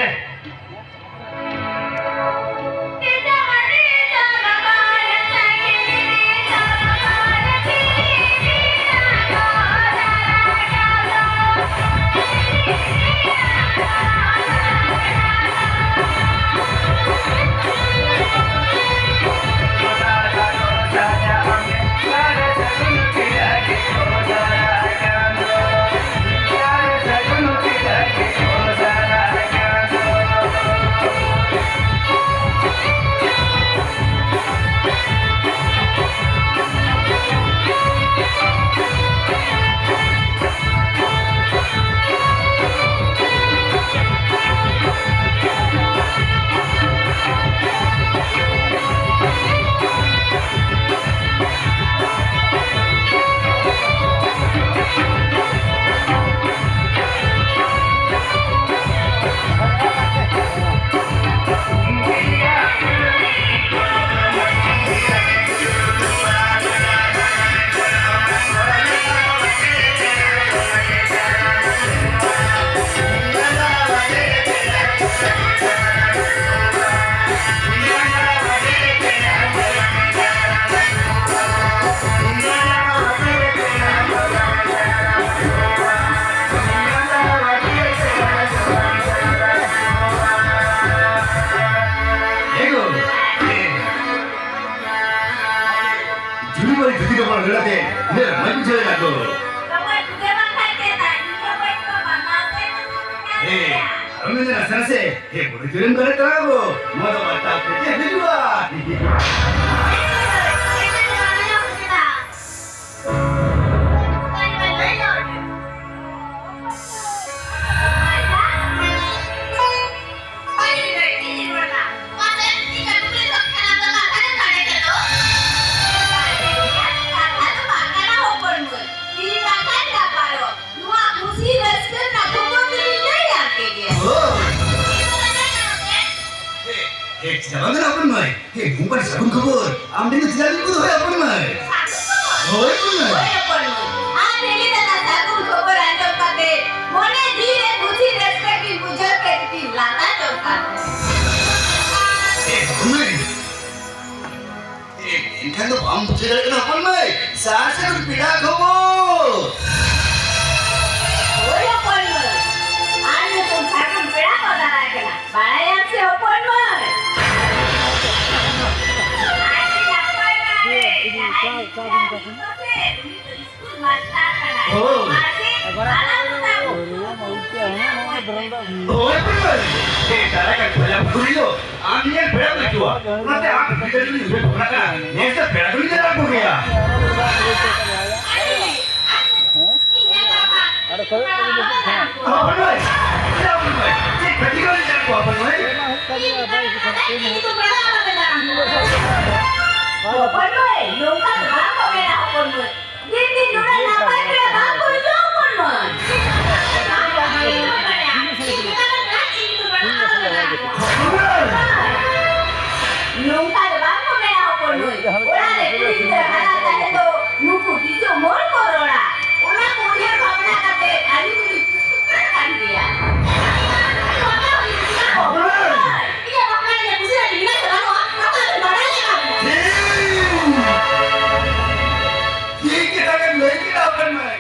ᱥᱮ ᱥᱮ, ᱦᱮ ᱵᱩᱨᱩ ᱡᱩᱨᱤᱢ ᱜᱟᱲᱮ ᱛᱟᱨᱟ ᱜᱚ, ᱢᱚᱫᱚ ᱵᱟᱨᱛᱟ ᱛᱮ ᱪᱮᱫ ᱦᱩᱭᱩᱜᱼᱟ? ᱱᱚᱣᱟ ᱠᱩᱥᱤ ᱨᱟᱹᱥᱠᱟᱹ ᱨᱮᱱᱟᱜ ᱠᱷᱚᱵᱚᱨ ᱫᱚᱞᱤᱧ ᱞᱟᱹᱭ ᱟᱯᱮ ᱜᱮᱭᱟ᱾ ᱳ᱾ ᱦᱮ, ᱦᱮ, ᱪᱮᱫᱟᱜ ᱵᱟᱝ ᱜᱟᱱᱚᱜᱼᱟ, ᱦᱚᱯᱚᱱ ᱢᱟᱹᱭ? ᱦᱮ, ᱱᱚᱝᱠᱟᱱ ᱥᱟᱹᱜᱩᱱ ᱠᱷᱚᱵᱚᱨ ᱟᱢ ᱴᱷᱮᱱ ᱫᱚ ᱪᱮᱫᱟᱜ ᱞᱤᱧ ᱩᱫᱩᱜ ᱦᱚᱭᱟ, ᱦᱚᱯᱚᱱ ᱢᱟᱹᱭ? ᱦᱳᱭ, ᱦᱚᱯᱚᱱ ᱢᱟᱹᱭ᱾ ᱦᱳᱭ, ᱦᱚᱯᱚᱱ ᱢᱟᱹᱭ᱾ ᱟᱨ ᱱᱤᱭᱟᱹ ᱫᱟᱫᱟ ᱥᱟᱹᱜᱩᱱ ᱠᱷᱚᱵᱚᱨ ᱟᱸᱡᱚᱢ ᱠᱟᱛᱮ ᱢᱚᱱᱮ ᱡᱤᱣᱤ ᱨᱮ ᱠᱩᱥᱤ ᱨᱟᱹᱥᱠᱟᱹ ᱠᱤᱱ ᱵᱩᱡᱷᱟᱹᱣ ᱠᱮᱫ ᱠᱤᱱ ᱞᱟᱸᱫᱟ ᱡᱚᱝ ᱠᱟᱱ᱾ ᱦᱮ, ᱦᱚᱯᱚᱱ ᱢᱟᱹᱭ᱾ ᱮ, ᱮᱱᱠᱷᱟᱱ ᱫᱚ ᱵᱟᱢ ᱵᱩᱡᱷᱟᱹᱣ ᱫᱟᱲᱮᱭᱟᱜ ᱠᱟᱱᱟ, ᱦᱚᱯᱚᱱ ᱢᱟᱹᱭ᱾ ᱥᱟᱨ ᱥᱟᱹᱜᱩᱱ ᱯᱮᱲᱟ ᱠᱷᱚᱵᱚᱨ᱾ ᱦᱳᱭ, ᱦᱚᱯᱚᱱ ᱢᱟᱹᱭ᱾ ᱟᱨ ᱧᱩᱛᱩᱢ ᱥᱟᱹᱜᱩᱱ ᱯᱮᱲᱟ ᱠᱚ ᱫᱟᱨᱟᱭ ᱠᱟᱱᱟ᱾ ᱵᱟᱲᱟᱭᱟᱢ ᱥᱮ, ᱦᱚᱯᱚᱱ ᱢᱟᱹᱭ? ᱟᱹᱰᱤ ᱱᱟᱯᱟᱭ ᱢᱟ ᱨᱮ, ᱡᱟᱦᱟᱸᱭ ᱜᱤᱫᱽᱨᱟᱹ ᱟᱹᱜᱩ ᱠᱚᱥᱮ, ᱩᱱᱤ ᱫᱚ ᱤᱥᱠᱩᱞ ᱢᱟᱥᱴᱟᱨ ᱠᱟᱱᱟᱭ᱾ ᱦᱳᱭ᱾ ᱟᱨ ᱥᱮ, ᱟᱞᱟᱝ ᱫᱚ ᱦᱳᱭ, ᱦᱚᱯᱚᱱ ᱢᱟᱹᱭ᱾ ᱮ, ᱫᱟᱨᱟᱭ ᱠᱟᱱ ᱯᱮᱲᱟ ᱯᱩᱨᱤ ᱫᱚ ᱟᱢ ᱧᱮᱧᱮᱞ ᱯᱮᱲᱟ ᱠᱚ ᱦᱤᱡᱩᱜᱼᱟ᱾ ᱚᱱᱟᱛᱮ ᱟᱢ ᱜᱤᱫᱽᱨᱟᱹ ᱡᱩᱫᱤ ᱩᱭᱦᱟᱹᱨ ᱵᱷᱟᱵᱽᱱᱟ ᱠᱟᱜᱼᱟ, ᱱᱮᱥ ᱫᱚ ᱯᱮᱲᱟ ᱠᱚᱧ ᱧᱮᱞ ᱠᱚ ᱜᱮᱭᱟ᱾ ᱦᱮᱸ? ᱟᱨ ᱠᱚᱭᱚᱜ ᱠᱟᱛᱮ ᱫᱚ ᱪᱮᱫ ᱠᱟᱱᱟ? ᱦᱚᱯᱚᱱ ᱵᱷᱟᱹᱭ, ᱪᱮᱫᱟᱜ ᱦᱚᱯᱚᱱ ᱵᱷᱟᱹᱭ? ᱪᱮᱫ ᱠᱷᱟᱹᱛᱤᱨ ᱵᱟᱝ ᱧᱮᱞ ᱠᱚᱣᱟ ᱦᱚᱯᱚᱱ ᱵᱷᱟᱹᱭ? ᱚᱱᱟ ᱦᱩᱭᱩᱜ ᱠᱟᱱ ᱜᱮᱭᱟ, ᱵᱟᱭ ᱦᱤᱡᱩᱜ ᱠᱟᱱᱟ᱾ ᱦᱚᱯᱚᱱ ᱵᱷᱟᱹᱭ, ᱱᱚᱝᱠᱟ ᱫᱚ ᱵᱟᱝ ᱠᱚ ᱢᱮᱱᱟ ᱦᱚᱯᱚᱱ ᱵᱷᱟᱹᱭ᱾ ᱫᱤᱱ ᱫᱤᱱ ᱱᱚᱰᱮ ᱱᱟᱯᱟᱭ ᱯᱮᱲᱟ ᱵᱟᱝ ᱠᱚ ᱦᱤᱡᱩᱜᱼᱟ ᱦᱚᱯᱚᱱ ᱢᱟᱹᱭ᱾ ᱱᱚᱝᱠᱟ ᱫᱚ ᱵᱟᱝ ᱠᱚ ᱢᱮᱱᱟ ᱦᱚᱯᱚᱱ ᱢᱟᱹᱭ᱾ ᱚᱲᱟᱜ ᱨᱮ ᱠᱩᱲᱤ ᱜᱤᱫᱽᱨᱟᱹ ᱦᱟᱨᱟ ᱛᱟᱦᱮᱸ ᱫᱚ ᱱᱩᱠᱩ ᱫᱤᱥᱚᱢ ᱦᱚᱲ ᱠᱚ ᱨᱚᱲᱟ᱾ ᱚᱱᱟ ᱠᱚ ᱩᱭᱦᱟᱹᱨ ᱵᱷᱟᱵᱽᱱᱟ ᱠᱟᱛᱮ ᱟᱹᱞᱤᱧ ᱫᱚᱞᱤᱧ ᱠᱩᱥᱤ ᱠᱟᱱ ᱜᱮᱭᱟ᱾ ᱤᱧᱟᱹᱜ ᱵᱟᱯᱞᱟ ᱨᱮ ᱠᱩᱥᱤ ᱨᱮ ᱢᱮᱱᱟᱜ ᱥᱮ ᱵᱟᱹᱱᱩᱜᱼᱟ, ᱚᱱᱟ ᱫᱚ ᱵᱟᱲᱟᱭ ᱞᱟᱜᱟᱣ ᱢᱮᱭᱟ᱾ ᱴᱷᱤᱠ ᱠᱟᱛᱷᱟ ᱜᱮᱢ ᱞᱟᱹᱭ ᱠᱮᱫᱟ ᱦᱚᱯᱚᱱ ᱢᱟᱹᱭ᱾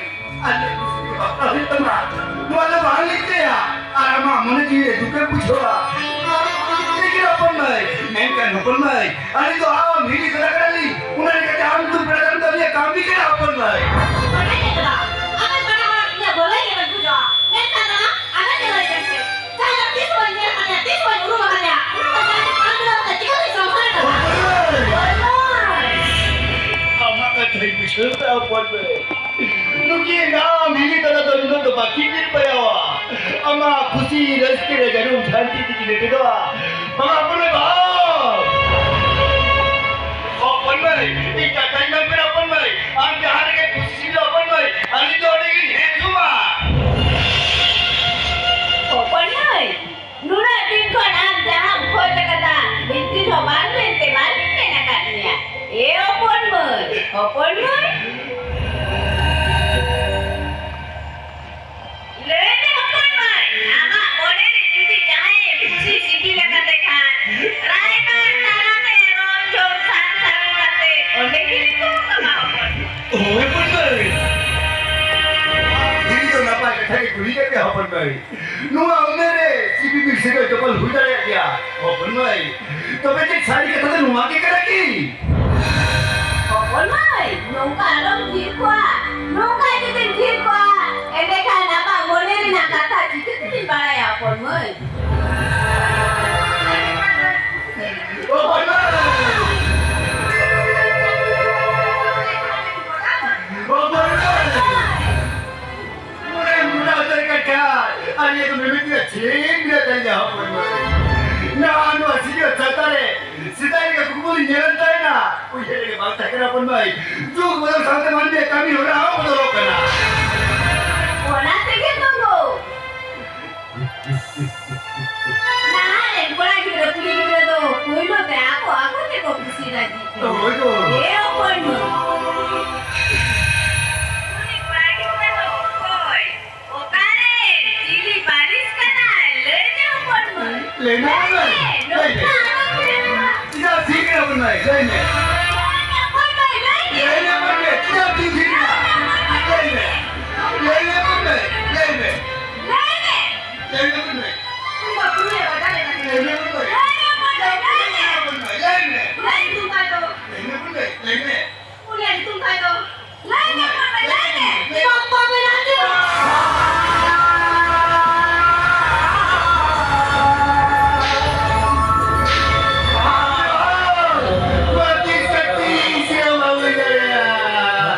ᱟᱞᱮ ᱠᱩᱥᱤ ᱜᱮ ᱵᱟᱯᱞᱟ ᱦᱩᱭᱩᱜ ᱛᱟᱢᱟ, ᱱᱚᱣᱟ ᱫᱚ ᱵᱟᱝ ᱞᱟᱹᱠᱛᱤᱭᱟ᱾ ᱟᱨ ᱟᱢᱟᱜ ᱢᱚᱱᱮ ᱡᱤᱣᱤ ᱨᱮ ᱫᱩᱠᱮᱢ ᱵᱩᱡᱷᱟᱹᱣᱟ᱾ ᱴᱷᱤᱠ ᱜᱮᱭᱟ ᱦᱚᱯᱚᱱ ᱢᱟᱹᱭ, ᱢᱮᱱᱠᱷᱟᱱ ᱦᱚᱯᱚᱱ ᱢᱟᱹᱭ, ᱟᱞᱮ ᱫᱚ ᱟᱢ ᱦᱤᱨᱤ ᱥᱟᱱᱟ ᱠᱟᱱᱟ ᱞᱤᱧ, ᱚᱱᱟ ᱞᱮᱠᱟᱛᱮ ᱟᱢ ᱧᱩᱛᱩᱢ ᱯᱮᱲᱟ ᱫᱟᱨᱟᱢ ᱫᱚ ᱟᱞᱮᱭᱟᱜ ᱠᱟᱹᱢᱤ ᱠᱟᱱᱟ ᱦᱚᱯᱚᱱ ᱢᱟᱹᱭ᱾ ᱵᱟᱰᱟᱭ ᱜᱮ ᱫᱟᱫᱟ, ᱟᱢᱮᱢ ᱵᱟᱰᱟᱭ ᱦᱚᱲ ᱤᱧᱟᱹᱜ ᱵᱷᱟᱹᱞᱟᱹᱭ ᱜᱮ ᱵᱟᱹᱧ ᱵᱩᱡᱷᱟᱹᱣᱟ, ᱢᱮᱱᱠᱷᱟᱱ ᱫᱟᱫᱟ, ᱟᱢᱮᱢ ᱧᱮᱞ ᱞᱮᱫ ᱠᱟᱱ ᱜᱮ, ᱡᱟᱦᱟᱸ ᱫᱚ ᱛᱤᱥ ᱦᱚᱯᱚᱱ ᱢᱟᱹᱭ, ᱱᱩᱠᱤᱱ ᱟᱢ ᱦᱤᱞᱤ ᱛᱟᱞᱟ ᱫᱚ ᱱᱩᱱᱟᱹᱜ ᱫᱚ ᱵᱟᱹᱠᱤᱱ ᱧᱤᱨ ᱯᱟᱭᱟᱣᱟ᱾ ᱟᱢᱟᱜ ᱠᱩᱥᱤ ᱨᱟᱹᱥᱠᱟᱹ ᱨᱮ ᱡᱟᱹᱱᱩᱢ ᱡᱷᱟᱹᱱᱴᱤ ᱛᱮᱠᱤᱱ ᱮᱴᱮᱫᱚᱜᱼᱟ᱾ ᱵᱟᱝᱟ ᱦᱚᱯᱚᱱ ᱢᱟᱹᱭ, ᱵᱟᱝ! ᱦᱚᱯᱚᱱ ᱢᱟᱹᱭ, ᱤᱧ ᱠᱟᱛᱷᱟᱧ ᱢᱮᱱ ᱠᱟᱱᱟ ᱦᱚᱯᱚᱱ ᱢᱟᱹᱭ, ᱟᱢ ᱡᱟᱦᱟᱸ ᱨᱮᱜᱮ ᱠᱩᱥᱤ ᱫᱚ ᱦᱚᱯᱚᱱ ᱢᱟᱹᱭ, ᱟᱹᱞᱤᱧ ᱫᱚ ᱚᱸᱰᱮ ᱜᱤᱧ ᱦᱤᱡᱩᱜᱼᱟ᱾ ᱦᱚᱯᱚᱱ ᱢᱟᱹᱭ, ᱱᱩᱱᱟᱹᱜ ᱫᱤᱱ ᱠᱷᱚᱱ ᱟᱢ ᱡᱟᱦᱟᱸᱢ ᱠᱷᱚᱡᱽ ᱟᱠᱟᱫᱟ, ᱢᱤᱫ ᱫᱤᱱ ᱦᱚᱸ ᱵᱟᱝ ᱢᱮᱱᱛᱮ ᱵᱟᱹᱞᱤᱧ ᱢᱮᱱ ᱟᱠᱟᱫ ᱢᱮᱭᱟ᱾ ᱮ ᱦᱚᱯᱚᱱ ᱢᱟᱹᱭ, ᱦᱚᱯᱚᱱ ᱢᱟᱹᱭ᱾ ᱞᱟᱹᱭ ᱢᱮ ᱦᱚᱯᱚᱱ ᱢᱟᱹᱭ, ᱟᱢᱟᱜ ᱢᱚᱱᱮ ᱨᱮ ᱡᱩᱫᱤ ᱡᱟᱦᱟᱸᱭᱮ ᱠᱩᱥᱤ ᱥᱤᱵᱤᱞ ᱟᱠᱟᱫᱮ ᱠᱷᱟᱱ, ᱨᱟᱭᱵᱟᱨ ᱛᱟᱞᱟᱛᱮ ᱨᱚᱲ ᱡᱚᱝ ᱥᱟᱨ ᱥᱟᱹᱜᱩᱱ ᱠᱟᱛᱮ ᱚᱸᱰᱮ ᱜᱮ ᱠᱚ ᱠᱟᱢᱟᱣ ᱠᱚᱣᱟ᱾ ᱦᱳᱭ ᱦᱚᱯᱚᱱ ᱢᱟᱹᱭ, ᱦᱤᱞᱤ ᱫᱚ ᱱᱟᱯᱟᱭ ᱠᱟᱛᱷᱟ ᱜᱮ ᱠᱩᱞᱤ ᱠᱮᱫ ᱢᱮᱭᱟ ᱦᱚᱯᱚᱱ ᱢᱟᱹᱭ᱾ ᱱᱚᱣᱟ ᱩᱢᱮᱨ ᱨᱮ ᱥᱤᱵᱤ ᱵᱤᱨ ᱥᱟᱹᱜᱟᱹᱭ ᱛᱚᱯᱚᱞ ᱦᱩᱭ ᱫᱟᱲᱮᱭᱟᱜ ᱜᱮᱭᱟ᱾ ᱦᱚᱯᱚᱱ ᱢᱟᱹᱭ, ᱛᱚᱵᱮ ᱪᱮᱫ ᱥᱟᱹᱨᱤ ᱠᱟᱛᱷᱟ ᱫᱚ ᱱᱚᱣᱟ ᱜᱮ ᱠᱟᱱᱟ ᱠᱤ? ᱦᱚᱯᱚᱱ ᱢᱟᱹᱭ, ᱱᱚᱝᱠᱟ ᱟᱞᱚᱢ ᱛᱷᱤᱨ ᱠᱚᱜᱼᱟ᱾ ᱱᱚᱝᱠᱟ ᱡᱩᱫᱤᱢ ᱛᱷᱤᱨ ᱠᱚᱜᱼᱟ, ᱮᱸᱰᱮᱠᱷᱟᱱ ᱟᱢᱟᱜ ᱢᱚᱱᱮ ᱨᱮᱱᱟᱜ ᱠᱟᱛᱷᱟ ᱪᱤᱠᱟᱹ ᱛᱮᱞᱤᱧ ᱵᱟᱲᱟᱭᱟ ᱦᱚᱯᱚᱱ ᱢᱟᱹᱭ? ᱦᱚᱯᱚᱱ ᱢᱟᱹᱭ! ᱦᱚᱯᱚᱱ ᱢᱟᱹᱭ! ᱢᱚᱱᱮ ᱢᱚᱴᱟ ᱩᱛᱟᱹᱨ ᱠᱟᱱ ᱠᱷᱟᱱ, ᱟᱨ ᱤᱭᱟᱹ ᱫᱚ ᱢᱤᱢᱤᱫ ᱜᱮ ᱪᱮᱫ ᱮᱢ ᱞᱟᱹᱭ ᱫᱟᱲᱮᱭᱟᱜᱼᱟ, ᱦᱚᱯᱚᱱ ᱢᱟᱹᱭ? ᱱᱚᱣᱟ, ᱱᱚᱣᱟ ᱥᱤᱧᱚᱛ ᱥᱟᱶᱛᱟ ᱨᱮ ᱥᱮᱫᱟᱭ ᱞᱮᱠᱟ ᱠᱩᱠᱢᱩ ᱞᱤᱧ ᱧᱮᱞᱮᱫ ᱛᱟᱦᱮᱱᱟ, ᱩᱭᱦᱟᱹᱨ ᱨᱮᱜᱮ ᱵᱟᱝ ᱛᱟᱦᱮᱸ ᱠᱟᱱᱟ, ᱦᱚᱯᱚᱱ ᱢᱟᱹᱭ᱾ ᱡᱩᱜᱽ ᱵᱚᱫᱚᱞ ᱥᱟᱶᱛᱮ ᱢᱟᱹᱱᱢᱤᱭᱟᱜ ᱠᱟᱹᱢᱤ ᱦᱚᱨᱟ ᱦᱚᱸ ᱵᱚᱫᱚᱞᱚᱜ ᱠᱟᱱᱟ᱾ ᱚᱱᱟ ᱛᱮᱜᱮ ᱛᱚ ᱜᱳ᱾ ᱱᱟᱦᱟᱜ ᱨᱮᱱ ᱠᱚᱲᱟ ᱜᱤᱫᱽᱨᱟᱹ, ᱠᱩᱲᱤ ᱜᱤᱫᱽᱨᱟᱹ ᱫᱚ ᱯᱳᱭᱞᱳ ᱛᱮ ᱟᱠᱚ ᱟᱠᱚ ᱛᱮᱠᱚ ᱠᱩᱥᱤ ᱨᱟᱹᱡᱤᱜ ᱠᱟᱱᱟ᱾ ᱦᱳᱭ ᱜᱳ᱾ ᱮ ᱦᱚᱯᱚᱱ ᱢᱟᱹᱭ᱾ ᱩᱱᱤ ᱠᱚᱲᱟ ᱜᱤᱫᱽᱨᱟᱹ ᱫᱚ ᱚᱠᱚᱭ? ᱚᱠᱟᱨᱮ? ᱪᱤᱞᱤ ᱯᱟᱹᱨᱤᱥ ᱠᱟᱱᱟᱭ? ᱞᱟᱹᱭ ᱢᱮ ᱦᱚᱯᱚᱱ ᱢᱟᱹᱭ᱾ ᱞᱟᱹᱭ ᱢᱮ ᱦᱚᱯᱚᱱ ᱢᱟᱹᱭ, ᱞᱟᱹᱭ ᱢᱮ᱾ ᱱᱚᱝᱠᱟ ᱟᱞᱚᱢ ᱞᱟᱹᱭᱟ᱾ ᱪᱮᱫᱟᱜ ᱥᱤᱧ ᱠᱟᱱᱟ ᱦᱚᱯᱚᱱ ᱢᱟᱹᱭ? ᱞᱟᱹᱭ ᱢᱮ᱾ ᱞᱟᱹᱭ ᱢᱮ ᱦᱚᱯᱚᱱ ᱢᱟᱹᱭ, ᱞᱟᱹᱭ ᱢᱮ᱾ ᱞᱟᱹᱭ ᱢᱮ ᱦᱚᱯᱚᱱ ᱢᱟᱹᱭ, ᱪᱮᱫᱟᱜ ᱥᱤᱧ ᱠᱟᱱᱟ? ᱞᱟᱹᱭ ᱢᱮ᱾ ᱞᱟᱹᱭ ᱢᱮ ᱦᱚᱯᱚᱱ ᱢᱟᱹᱭ, ᱞᱟᱹᱭ ᱢᱮ᱾ ᱞᱟᱹᱭ ᱢᱮ᱾ ᱞᱟᱹᱭ ᱢᱮ ᱦᱚᱯᱚᱱ ᱢᱟᱹᱭ᱾ ᱩᱱᱤ ᱵᱟᱹᱵᱩ ᱞᱟᱹᱭ ᱵᱟᱰᱟᱭ ᱞᱮᱠᱟ ᱛᱮ᱾ ᱞᱟᱹᱭ ᱢᱮ ᱦᱚᱯᱚᱱ ᱢᱟᱹᱭ᱾ ᱞᱟᱹᱭ ᱢᱮ ᱦᱚᱯᱚᱱ ᱢᱟᱹᱭ, ᱞᱟᱹᱭ ᱢᱮ᱾ ᱞᱟᱹᱭ ᱢᱮ᱾ ᱞᱟᱹᱭ ᱢᱮ ᱦᱚᱯᱚᱱ ᱢᱟᱹᱭ, ᱞᱟᱹᱭ ᱢᱮ᱾ ᱩᱱᱤᱭᱟᱜ ᱧᱩᱛᱩᱢ ᱛᱟᱭ ᱫᱚ? ᱞᱟᱹᱭ ᱢᱮ, ᱞᱟᱹᱭ ᱢᱮ᱾ ᱵᱟᱯᱟ ᱢᱮᱱᱟᱜ ᱜᱮ᱾ ᱵᱟᱹᱛᱤ ᱥᱟᱹᱛᱤ ᱥᱮ ᱵᱟᱹᱦᱩ ᱡᱟᱭᱟ᱾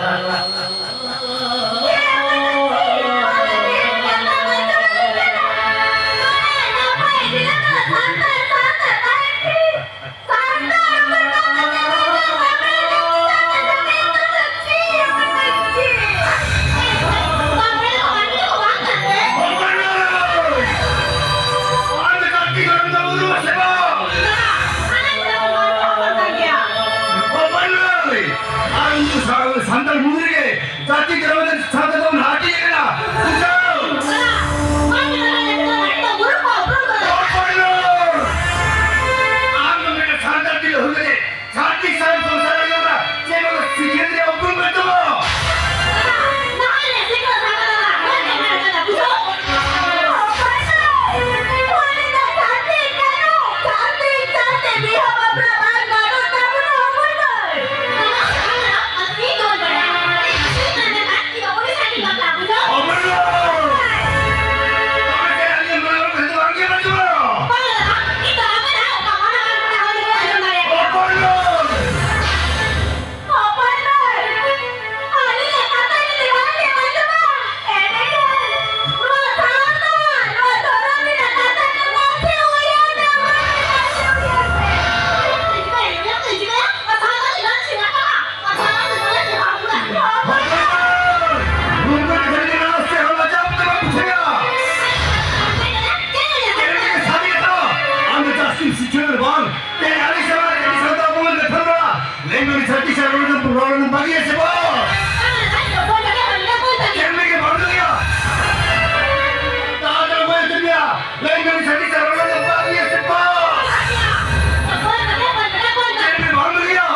ᱪᱮᱫ ᱵᱟᱝ? ᱛᱮ ᱟᱹᱰᱤ ᱥᱟᱨᱟ ᱟᱹᱰᱤ ᱥᱟᱨᱟ ᱟᱵᱚ ᱵᱚᱱ ᱠᱟᱛᱷᱟ ᱵᱟᱲᱟ᱾ ᱞᱟᱹᱭ ᱢᱮ, ᱥᱟᱹᱨᱤ ᱥᱟᱹᱨᱤ ᱨᱚᱲ ᱫᱚ ᱨᱚᱲ ᱫᱚ ᱵᱟᱹᱜᱤᱭᱟ ᱥᱮ ᱵᱟᱝ? ᱪᱮᱫ ᱞᱟᱹᱜᱤᱫ ᱵᱟᱝ ᱞᱟᱹᱭᱟ? ᱛᱟᱲᱟᱛᱟᱲᱤ ᱵᱟᱹᱧ ᱟᱸᱡᱚᱢ ᱢᱮᱭᱟ᱾ ᱞᱟᱹᱭ ᱢᱮ, ᱥᱟᱹᱨᱤ ᱥᱟᱹᱨᱤ ᱨᱚᱲ ᱫᱚ ᱵᱟᱹᱜᱤᱭᱟ ᱥᱮ ᱵᱟᱝ? ᱪᱮᱫ ᱞᱟᱹᱜᱤᱫ ᱵᱟᱝ ᱞᱟᱹᱭᱟ?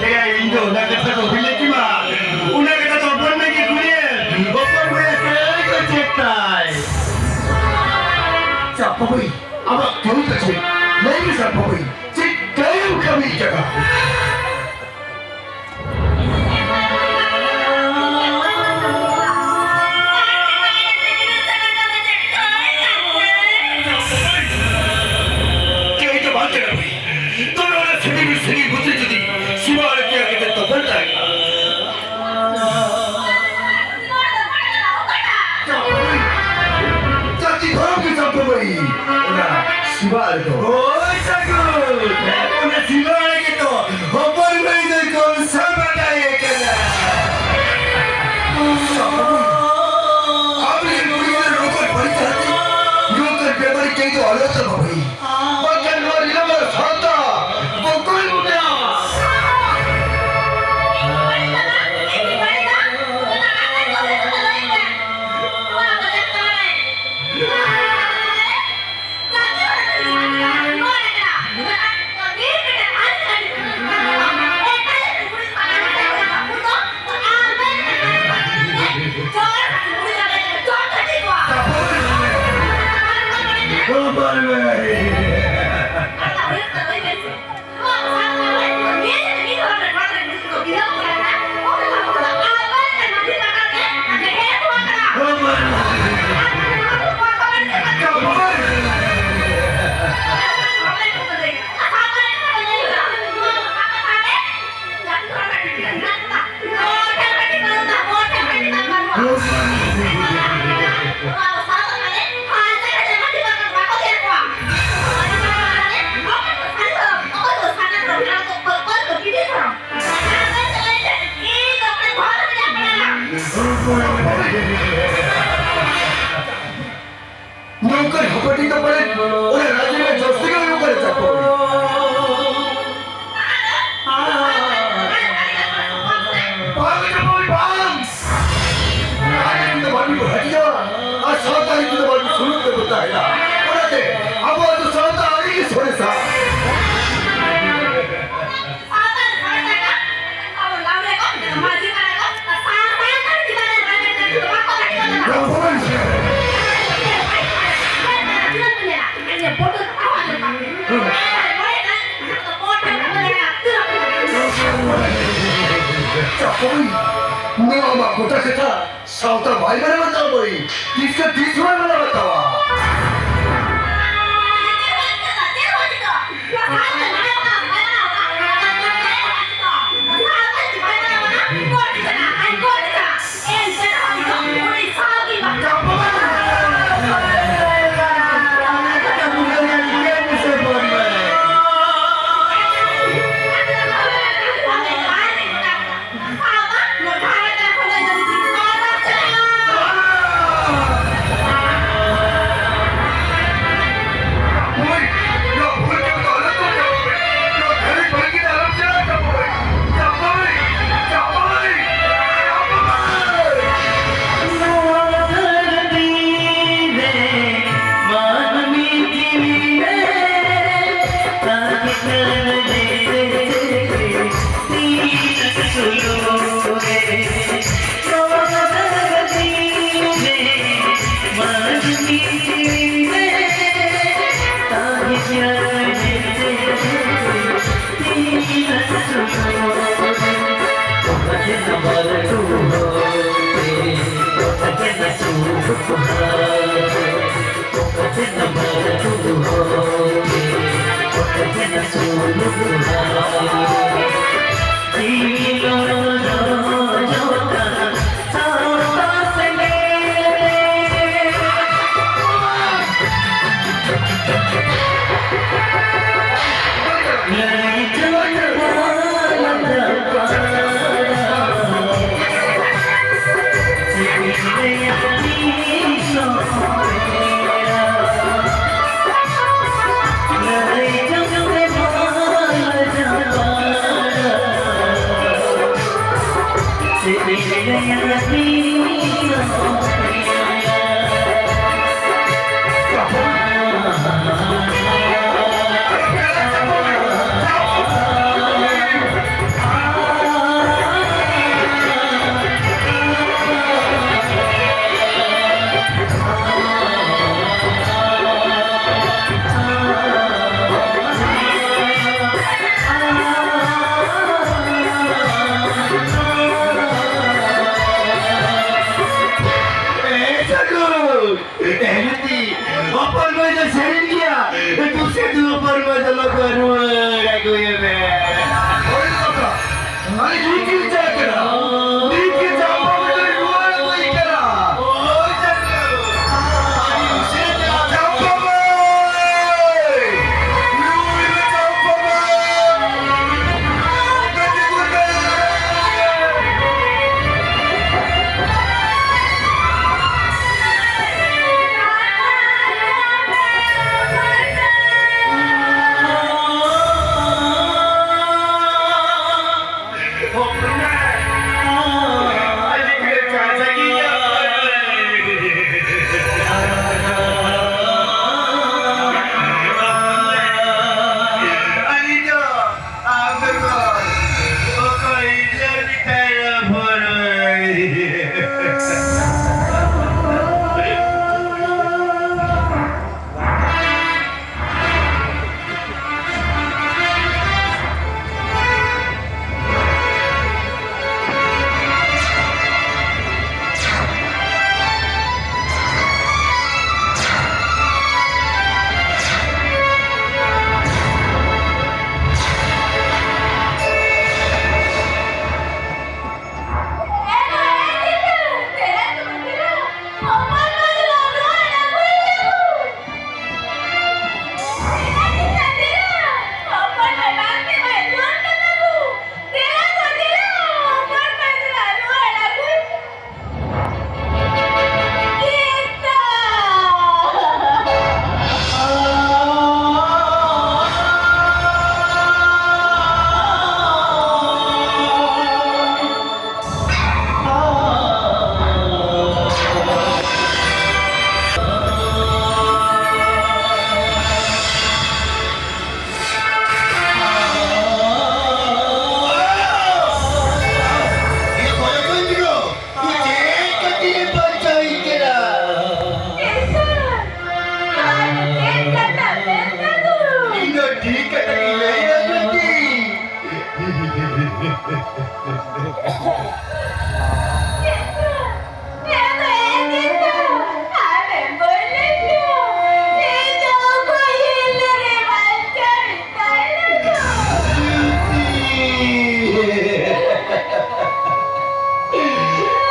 ᱮᱭᱟ, ᱤᱧ ᱫᱚ ᱚᱱᱟ ᱠᱟᱛᱷᱟ ᱫᱚ ᱦᱩᱭ ᱞᱮᱱ ᱜᱮ ᱵᱟᱝ᱾ ᱚᱱᱟ ᱠᱟᱛᱷᱟ ᱫᱚ ᱦᱚᱯᱚᱱ ᱢᱟᱹᱭ ᱜᱮ ᱠᱩᱞᱤᱭᱮᱢ᱾ ᱦᱚᱯᱚᱱ ᱢᱟᱹᱭ ᱠᱟᱹᱭ ᱠᱚ ᱪᱮᱫ ᱛᱟᱭ? ᱪᱟᱯᱟ ᱵᱟᱹᱭ, ᱟᱢᱟᱜ ᱠᱟᱹᱢᱤ ᱫᱚ ᱪᱮᱫ? ᱞᱟᱹᱭ ᱢᱮ ᱪᱟᱯᱟ ᱵᱟᱹᱭ, ᱪᱮᱫ ᱠᱟᱹᱢᱤᱢ ᱠᱟᱹᱢᱤ ᱠᱟᱱᱟ? ᱠᱟᱹᱭ ᱫᱚ ᱵᱟᱝ ᱠᱟᱱᱟ ᱵᱟᱹᱭ᱾ ᱛᱚᱵᱮ ᱚᱱᱟ ᱥᱤᱵᱤᱞ ᱥᱤᱵᱤᱞ ᱵᱩᱫᱷᱤ ᱡᱩᱫᱤ ᱥᱤᱢᱟ ᱟᱲᱮ ᱛᱮᱭᱟᱨ ᱠᱟᱛᱮ ᱛᱚᱯᱚᱞ ᱛᱟᱭ᱾ ᱪᱟᱹᱛᱤ ᱫᱷᱚᱨᱚᱢ ᱜᱮ ᱪᱟᱹᱛᱤ ᱵᱟᱹᱭ᱾ ᱚᱱᱟ ᱥᱤᱢᱟ ᱟᱲᱮ ᱫᱚ᱾ ᱦᱳᱭ ᱥᱟᱹᱜᱩᱱ᱾ ᱚᱱᱟ ᱥᱤᱢᱟ ᱟᱲᱮ ᱜᱮᱛᱚ ᱦᱚᱯᱚᱱ ᱵᱟᱹᱭ ᱫᱚᱭ ᱠᱚᱞᱥᱟ ᱵᱟᱰᱟᱭᱮ ᱠᱟᱱᱟ᱾ ᱪᱟᱹᱛᱤ ᱵᱟᱹᱭ᱾ ᱟᱢ ᱨᱮᱱ ᱠᱩᱲᱤ ᱜᱤᱫᱽᱨᱟᱹ ᱱᱚᱝᱠᱟᱱ ᱵᱟᱹᱲᱤᱡ ᱛᱟᱦᱮᱸ ᱛᱮ ᱱᱚᱝᱠᱟᱱ ᱵᱮᱵᱟᱹᱲᱤᱡ ᱠᱟᱹᱢᱤ ᱫᱚ ᱟᱞᱚ ᱛᱟᱢᱟ ᱵᱟᱹᱭ᱾ ᱵᱟᱝᱠᱷᱟᱱ ᱱᱚᱣᱟ ᱨᱤᱞᱟᱹᱢᱟᱞ ᱥᱟᱶᱛᱟ ᱵᱚᱠᱚᱞ ᱜᱚᱴᱟ᱾ ᱵᱟᱝ ᱨᱮ ᱵᱟᱝ, ᱵᱟᱝ᱾ ᱨᱟᱡᱽ ᱟᱹᱨᱤ ᱛᱮᱫᱚ ᱵᱟᱹᱵᱤ ᱵᱚ ᱦᱟᱹᱴᱤᱧᱟ ᱟᱨ ᱥᱟᱶᱛᱟ ᱟᱹᱨᱤ ᱛᱮᱫᱚ ᱵᱟᱹᱵᱤ ᱥᱩᱞᱩᱠ ᱛᱮᱵᱚ ᱛᱟᱦᱮᱱᱟ᱾ ᱚᱱᱟᱛᱮ ᱟᱵᱚᱣᱟᱜ ᱫᱚ ᱥᱟᱶᱛᱟ ᱟᱹᱨᱤ ᱜᱮ ᱥᱚᱨᱮᱥᱟ᱾ ᱥᱟᱶᱛᱟ ᱟᱹᱨᱤ ᱥᱚᱨᱮᱥᱟ ᱠᱟᱱᱟ, ᱟᱵᱚ ᱞᱟᱜᱽᱲᱮ ᱠᱚ, ᱢᱟᱹᱡᱷᱤ ᱯᱟᱲᱟ ᱠᱚ, ᱥᱟᱶᱛᱟ ᱟᱹᱨᱤ ᱪᱮᱛᱟᱱ ᱨᱮ ᱨᱟᱡᱽ ᱟᱹᱨᱤ ᱫᱚ ᱵᱟᱠᱚ ᱦᱟᱹᱴᱤᱧ ᱠᱟᱱᱟ᱾ ᱛᱤᱱᱟᱹᱜ ᱠᱚ ᱧᱮᱞᱟ? ᱤᱧ ᱵᱚᱰᱚ ᱛᱟᱣᱟ ᱫᱚ ᱵᱟᱝ᱾ ᱦᱩᱸ᱾ ᱢᱚᱬᱮ ᱫᱷᱟᱣ ᱪᱟᱯᱚᱞ, ᱱᱚᱣᱟ ᱢᱟ ᱜᱚᱴᱟ ᱠᱟᱛᱷᱟ ᱥᱟᱶᱛᱟ ᱵᱟᱭ ᱢᱟᱱᱟᱣ ᱵᱟᱛᱟᱣᱟ ᱵᱟᱹᱭ᱾ ᱛᱤᱥ ᱠᱷᱚᱱ ᱛᱤᱥ ᱵᱟᱭ ᱢᱟᱱᱟᱣ ᱵᱟᱛᱟᱣᱟ?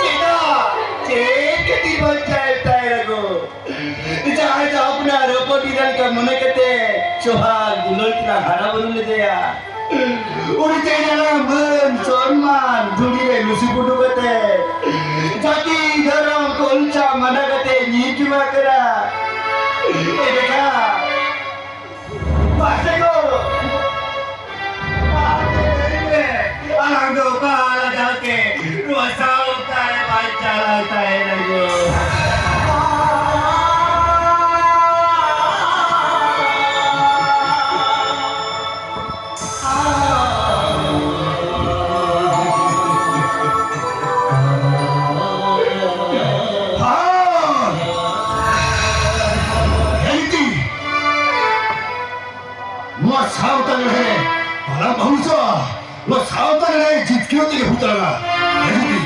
ᱪᱮᱫᱟᱜ? ᱪᱮᱫ ᱠᱷᱟᱹᱛᱤᱨ ᱵᱟᱧᱪᱟᱣ ᱛᱟᱭ ᱨᱟᱹᱜᱩ? ᱡᱟᱦᱟᱸᱭ ᱫᱚ ᱟᱯᱱᱟᱨ ᱦᱚᱯᱚᱱ ᱜᱤᱫᱽᱨᱟᱹ ᱞᱮᱠᱟ ᱢᱚᱱᱮ ᱠᱟᱛᱮ ᱥᱚᱦᱟᱜ ᱫᱩᱞᱟᱹᱲ ᱛᱮᱞᱟᱝ ᱦᱟᱨᱟ ᱵᱩᱨᱩ ᱞᱮᱫᱮᱭᱟ᱾ ᱩᱱᱤ ᱛᱮᱦᱮᱧ ᱟᱞᱟᱝ ᱢᱟᱹᱱ ᱥᱚᱱᱢᱟᱱ ᱫᱷᱩᱲᱤ ᱨᱮ ᱞᱩᱥᱤ ᱯᱩᱴᱩ ᱠᱟᱛᱮ, ᱡᱟᱹᱛᱤ ᱫᱷᱚᱨᱚᱢ ᱠᱚᱞᱪᱟ ᱢᱟᱱᱟ ᱠᱟᱛᱮ ᱧᱤᱨ ᱪᱩᱢᱟ ᱠᱟᱱᱟ᱾ ᱮᱸᱰᱮᱠᱷᱟᱱ ᱢᱟᱥᱮ ᱜᱚ, ᱟᱢ ᱜᱮ ᱞᱟᱹᱭ ᱢᱮ, ᱟᱞᱟᱝ ᱫᱚ ᱚᱠᱟ ᱞᱟᱡᱟᱣ ᱛᱮ ᱱᱚᱣᱟ ᱥᱟᱶᱛᱟ ᱨᱮ ᱵᱟᱧᱪᱟᱣ ᱞᱟᱝ ᱛᱟᱦᱮᱱᱟ ᱜᱚ? ᱦᱮᱸ! ᱦᱮᱸ ᱜᱤᱛᱤ! ᱱᱚᱣᱟ ᱥᱟᱶᱛᱟ ᱞᱟᱹᱲᱦᱟᱹᱭ ᱨᱮ ᱵᱟᱞᱟᱝ ᱵᱟᱹᱦᱩ ᱦᱚᱪᱚᱜᱼᱟ᱾ ᱱᱚᱣᱟ ᱥᱟᱶᱛᱟ ᱞᱟᱹᱲᱦᱟᱹᱭ ᱡᱤᱛᱠᱟᱹᱨ ᱛᱮᱜᱮ ᱦᱩᱭᱩᱜ ᱛᱟᱞᱟᱝᱟ᱾ ᱦᱮᱸ ᱜᱤᱛᱤ!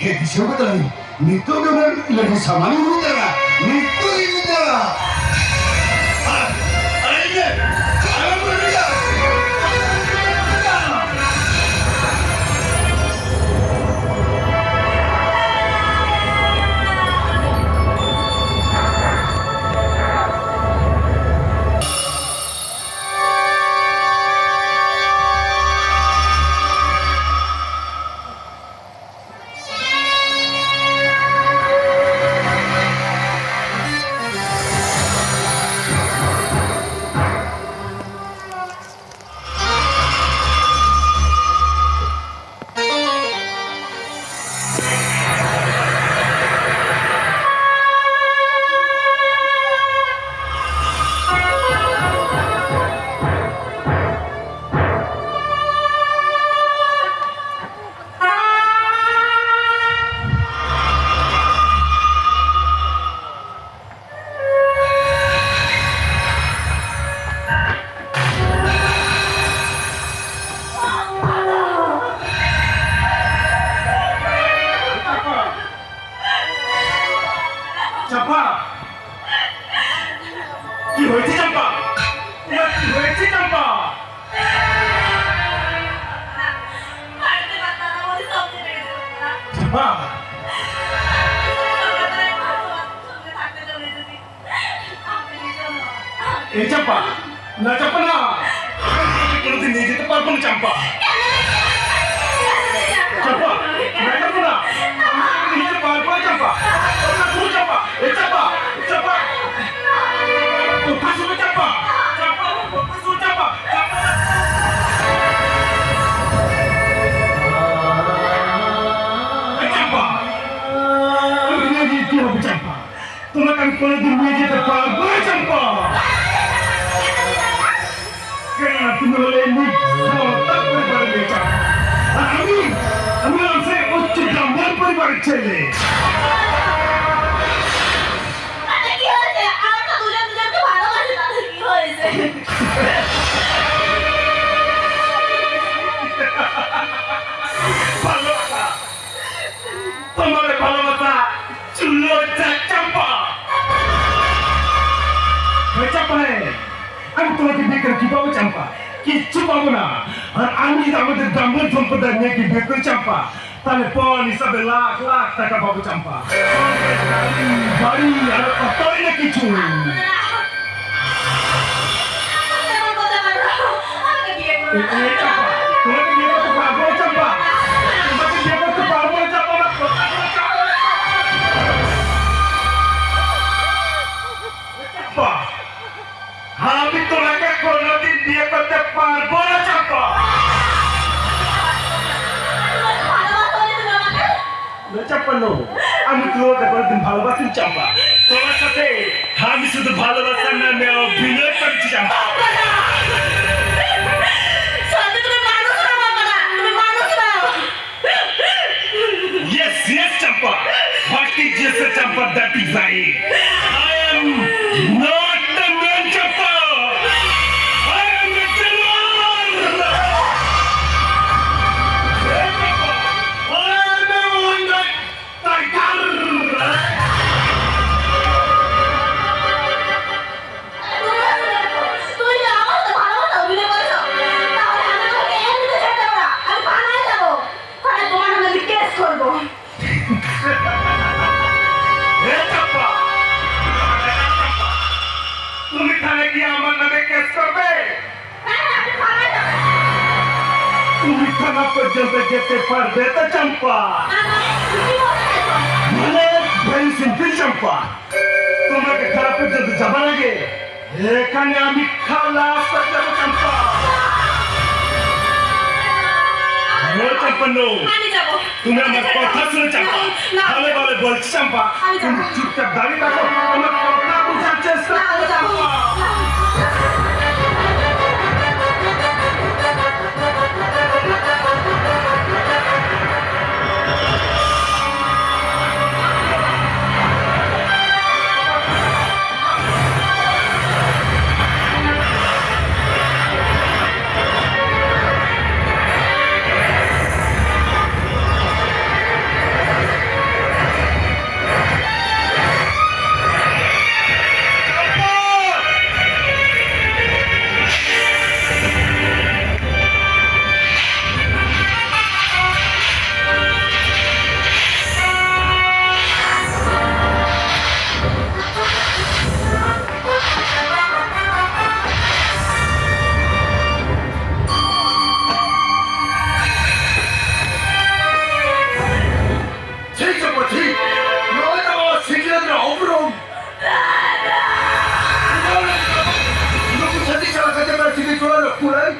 ᱦᱮᱸ, ᱫᱤᱥᱟᱹ ᱠᱟᱫᱟᱞᱤᱧ᱾ ᱱᱤᱛᱚᱜ ᱜᱮ ᱚᱱᱟ ᱞᱟᱹᱲᱦᱟᱹᱭ ᱥᱟᱢᱟᱱ ᱤᱧ ᱤᱫᱤ ᱛᱟᱨᱟ᱾ ᱱᱤᱛᱚᱜ ᱤᱧ ᱤᱫᱤ ᱛᱟᱨᱟ᱾ ᱟᱨ, ᱟᱨ ᱤᱧ ᱜᱮ ᱟᱞᱚᱢ ᱨᱩᱣᱟᱹᱲᱟ᱾ এই চাম্পা, না চাম্পা না। কোনোদিন নিয়ে যেতে পারবো না চাম্পা। চাম্পা, না চাম্পা না। নিয়ে যেতে পারবো না চাম্পা। না, তুমি চাম্পা, এই চাম্পা, চাম্পা। কথা শুনো চাম্পা। চাম্পা, কথা শুনো চাম্পা। চাম্পা। এই চাম্পা। তুমি নিয়ে যেতে হবে চাম্পা। তোমাকে আমি কোনোদিন নিয়ে যেতে পারবো না, চম্পা। কেননা তুমি হলে নিম্ন পরিবারের মেয়ে, চম্পা। আর আমি, আমি হলাম সেই উচ্চ ব্রাহ্মণ পরিবারের ছেলে। আচ্ছা, কি হয়েছে? আমরা তো দুজন দুজনকে ভালোবাসি, তাতে কি হয়েছে? ভালোবাসা? তোমার ভালোবাসা চুলো যা, চম্পা। ওই চম্পা রে, আমি তোমাকে বিয়ে করে কি পাবো চম্পা? কিচ্ছু পাবো না। আর আমি যদি আমাদের ব্রাহ্মণ সম্প্রদায়ের মেয়েকে বিয়ে করি চম্পা, তাহলে পণ হিসাবে লাখ লাখ টাকা পাবো চম্পা। বাড়ি আর কতই না কিছু। এ, এ, চম্পা, তোমাকে বিয়ে করতে পারবো না, চম্পা। তোমাকে বিয়ে করতে পারবো না, চম্পা, আমার কথা শোনো, চম্পা। চম্পা, আমি তোমাকে কোনোদিন বিয়ে করতে পারবো না, চম্পা। না, চাম্পা, no। আমি তোমাকে কোনোদিন ভালোবাসিনি, চাম্পা। তোমার সাথে আমি শুধু ভালোবাসার নামে অভিনয় করছি, চাম্পা। সত্যি তুমি মানুষ না, বাবা, তুমি মানুষ না। Yes, yes, Champa. What is yes, Champa? That is I. I am not a man, Champa. I am a jaguar. I am a one-eyed tiger. তুমি যে আমার সাথে ভালোবাসা অভিনয় করেছো, তাহলে আমি তোমাকে এমনিতে ছেড়ে দেবো না। আমি থানায় যাবো। থানায় তোমার নামে আমি কেস করবো। পর্যন্ত যেতে পারবে তো চম্পা। মানে, ভেরি সিম্পল চম্পা, তোমাকে ধরা পর্যন্ত যাবার আগে এখানে আমি খালাস করে দেবো চম্পা। নো চম্পা, নো। আমি যাবো। তুমি আমার কথা শুনো চম্পা। না, না। ভালো ভালো বলছি চম্পা। আমি যাবো। তুমি চুপচাপ দাঁড়িয়ে থাকো, আমার কথা বুঝার চেষ্টা করো চম্পা। ᱴᱷᱤᱠ ᱪᱚᱢᱯᱟ, ᱴᱷᱤᱠ᱾ ᱱᱚᱜᱼᱚᱭ ᱛᱟᱢᱟ ᱥᱤᱠᱷᱱᱟᱹᱛ ᱨᱮᱱᱟᱜ ᱩᱯᱨᱩᱢ᱾ ᱱᱩᱠᱩ ᱪᱷᱟᱹᱛᱤᱠ ᱥᱟᱞᱟᱜ ᱠᱟᱛᱮ ᱢᱟ ᱪᱤᱞᱤ ᱴᱚᱞᱟ ᱨᱮ ᱠᱩᱲᱟᱹᱭ?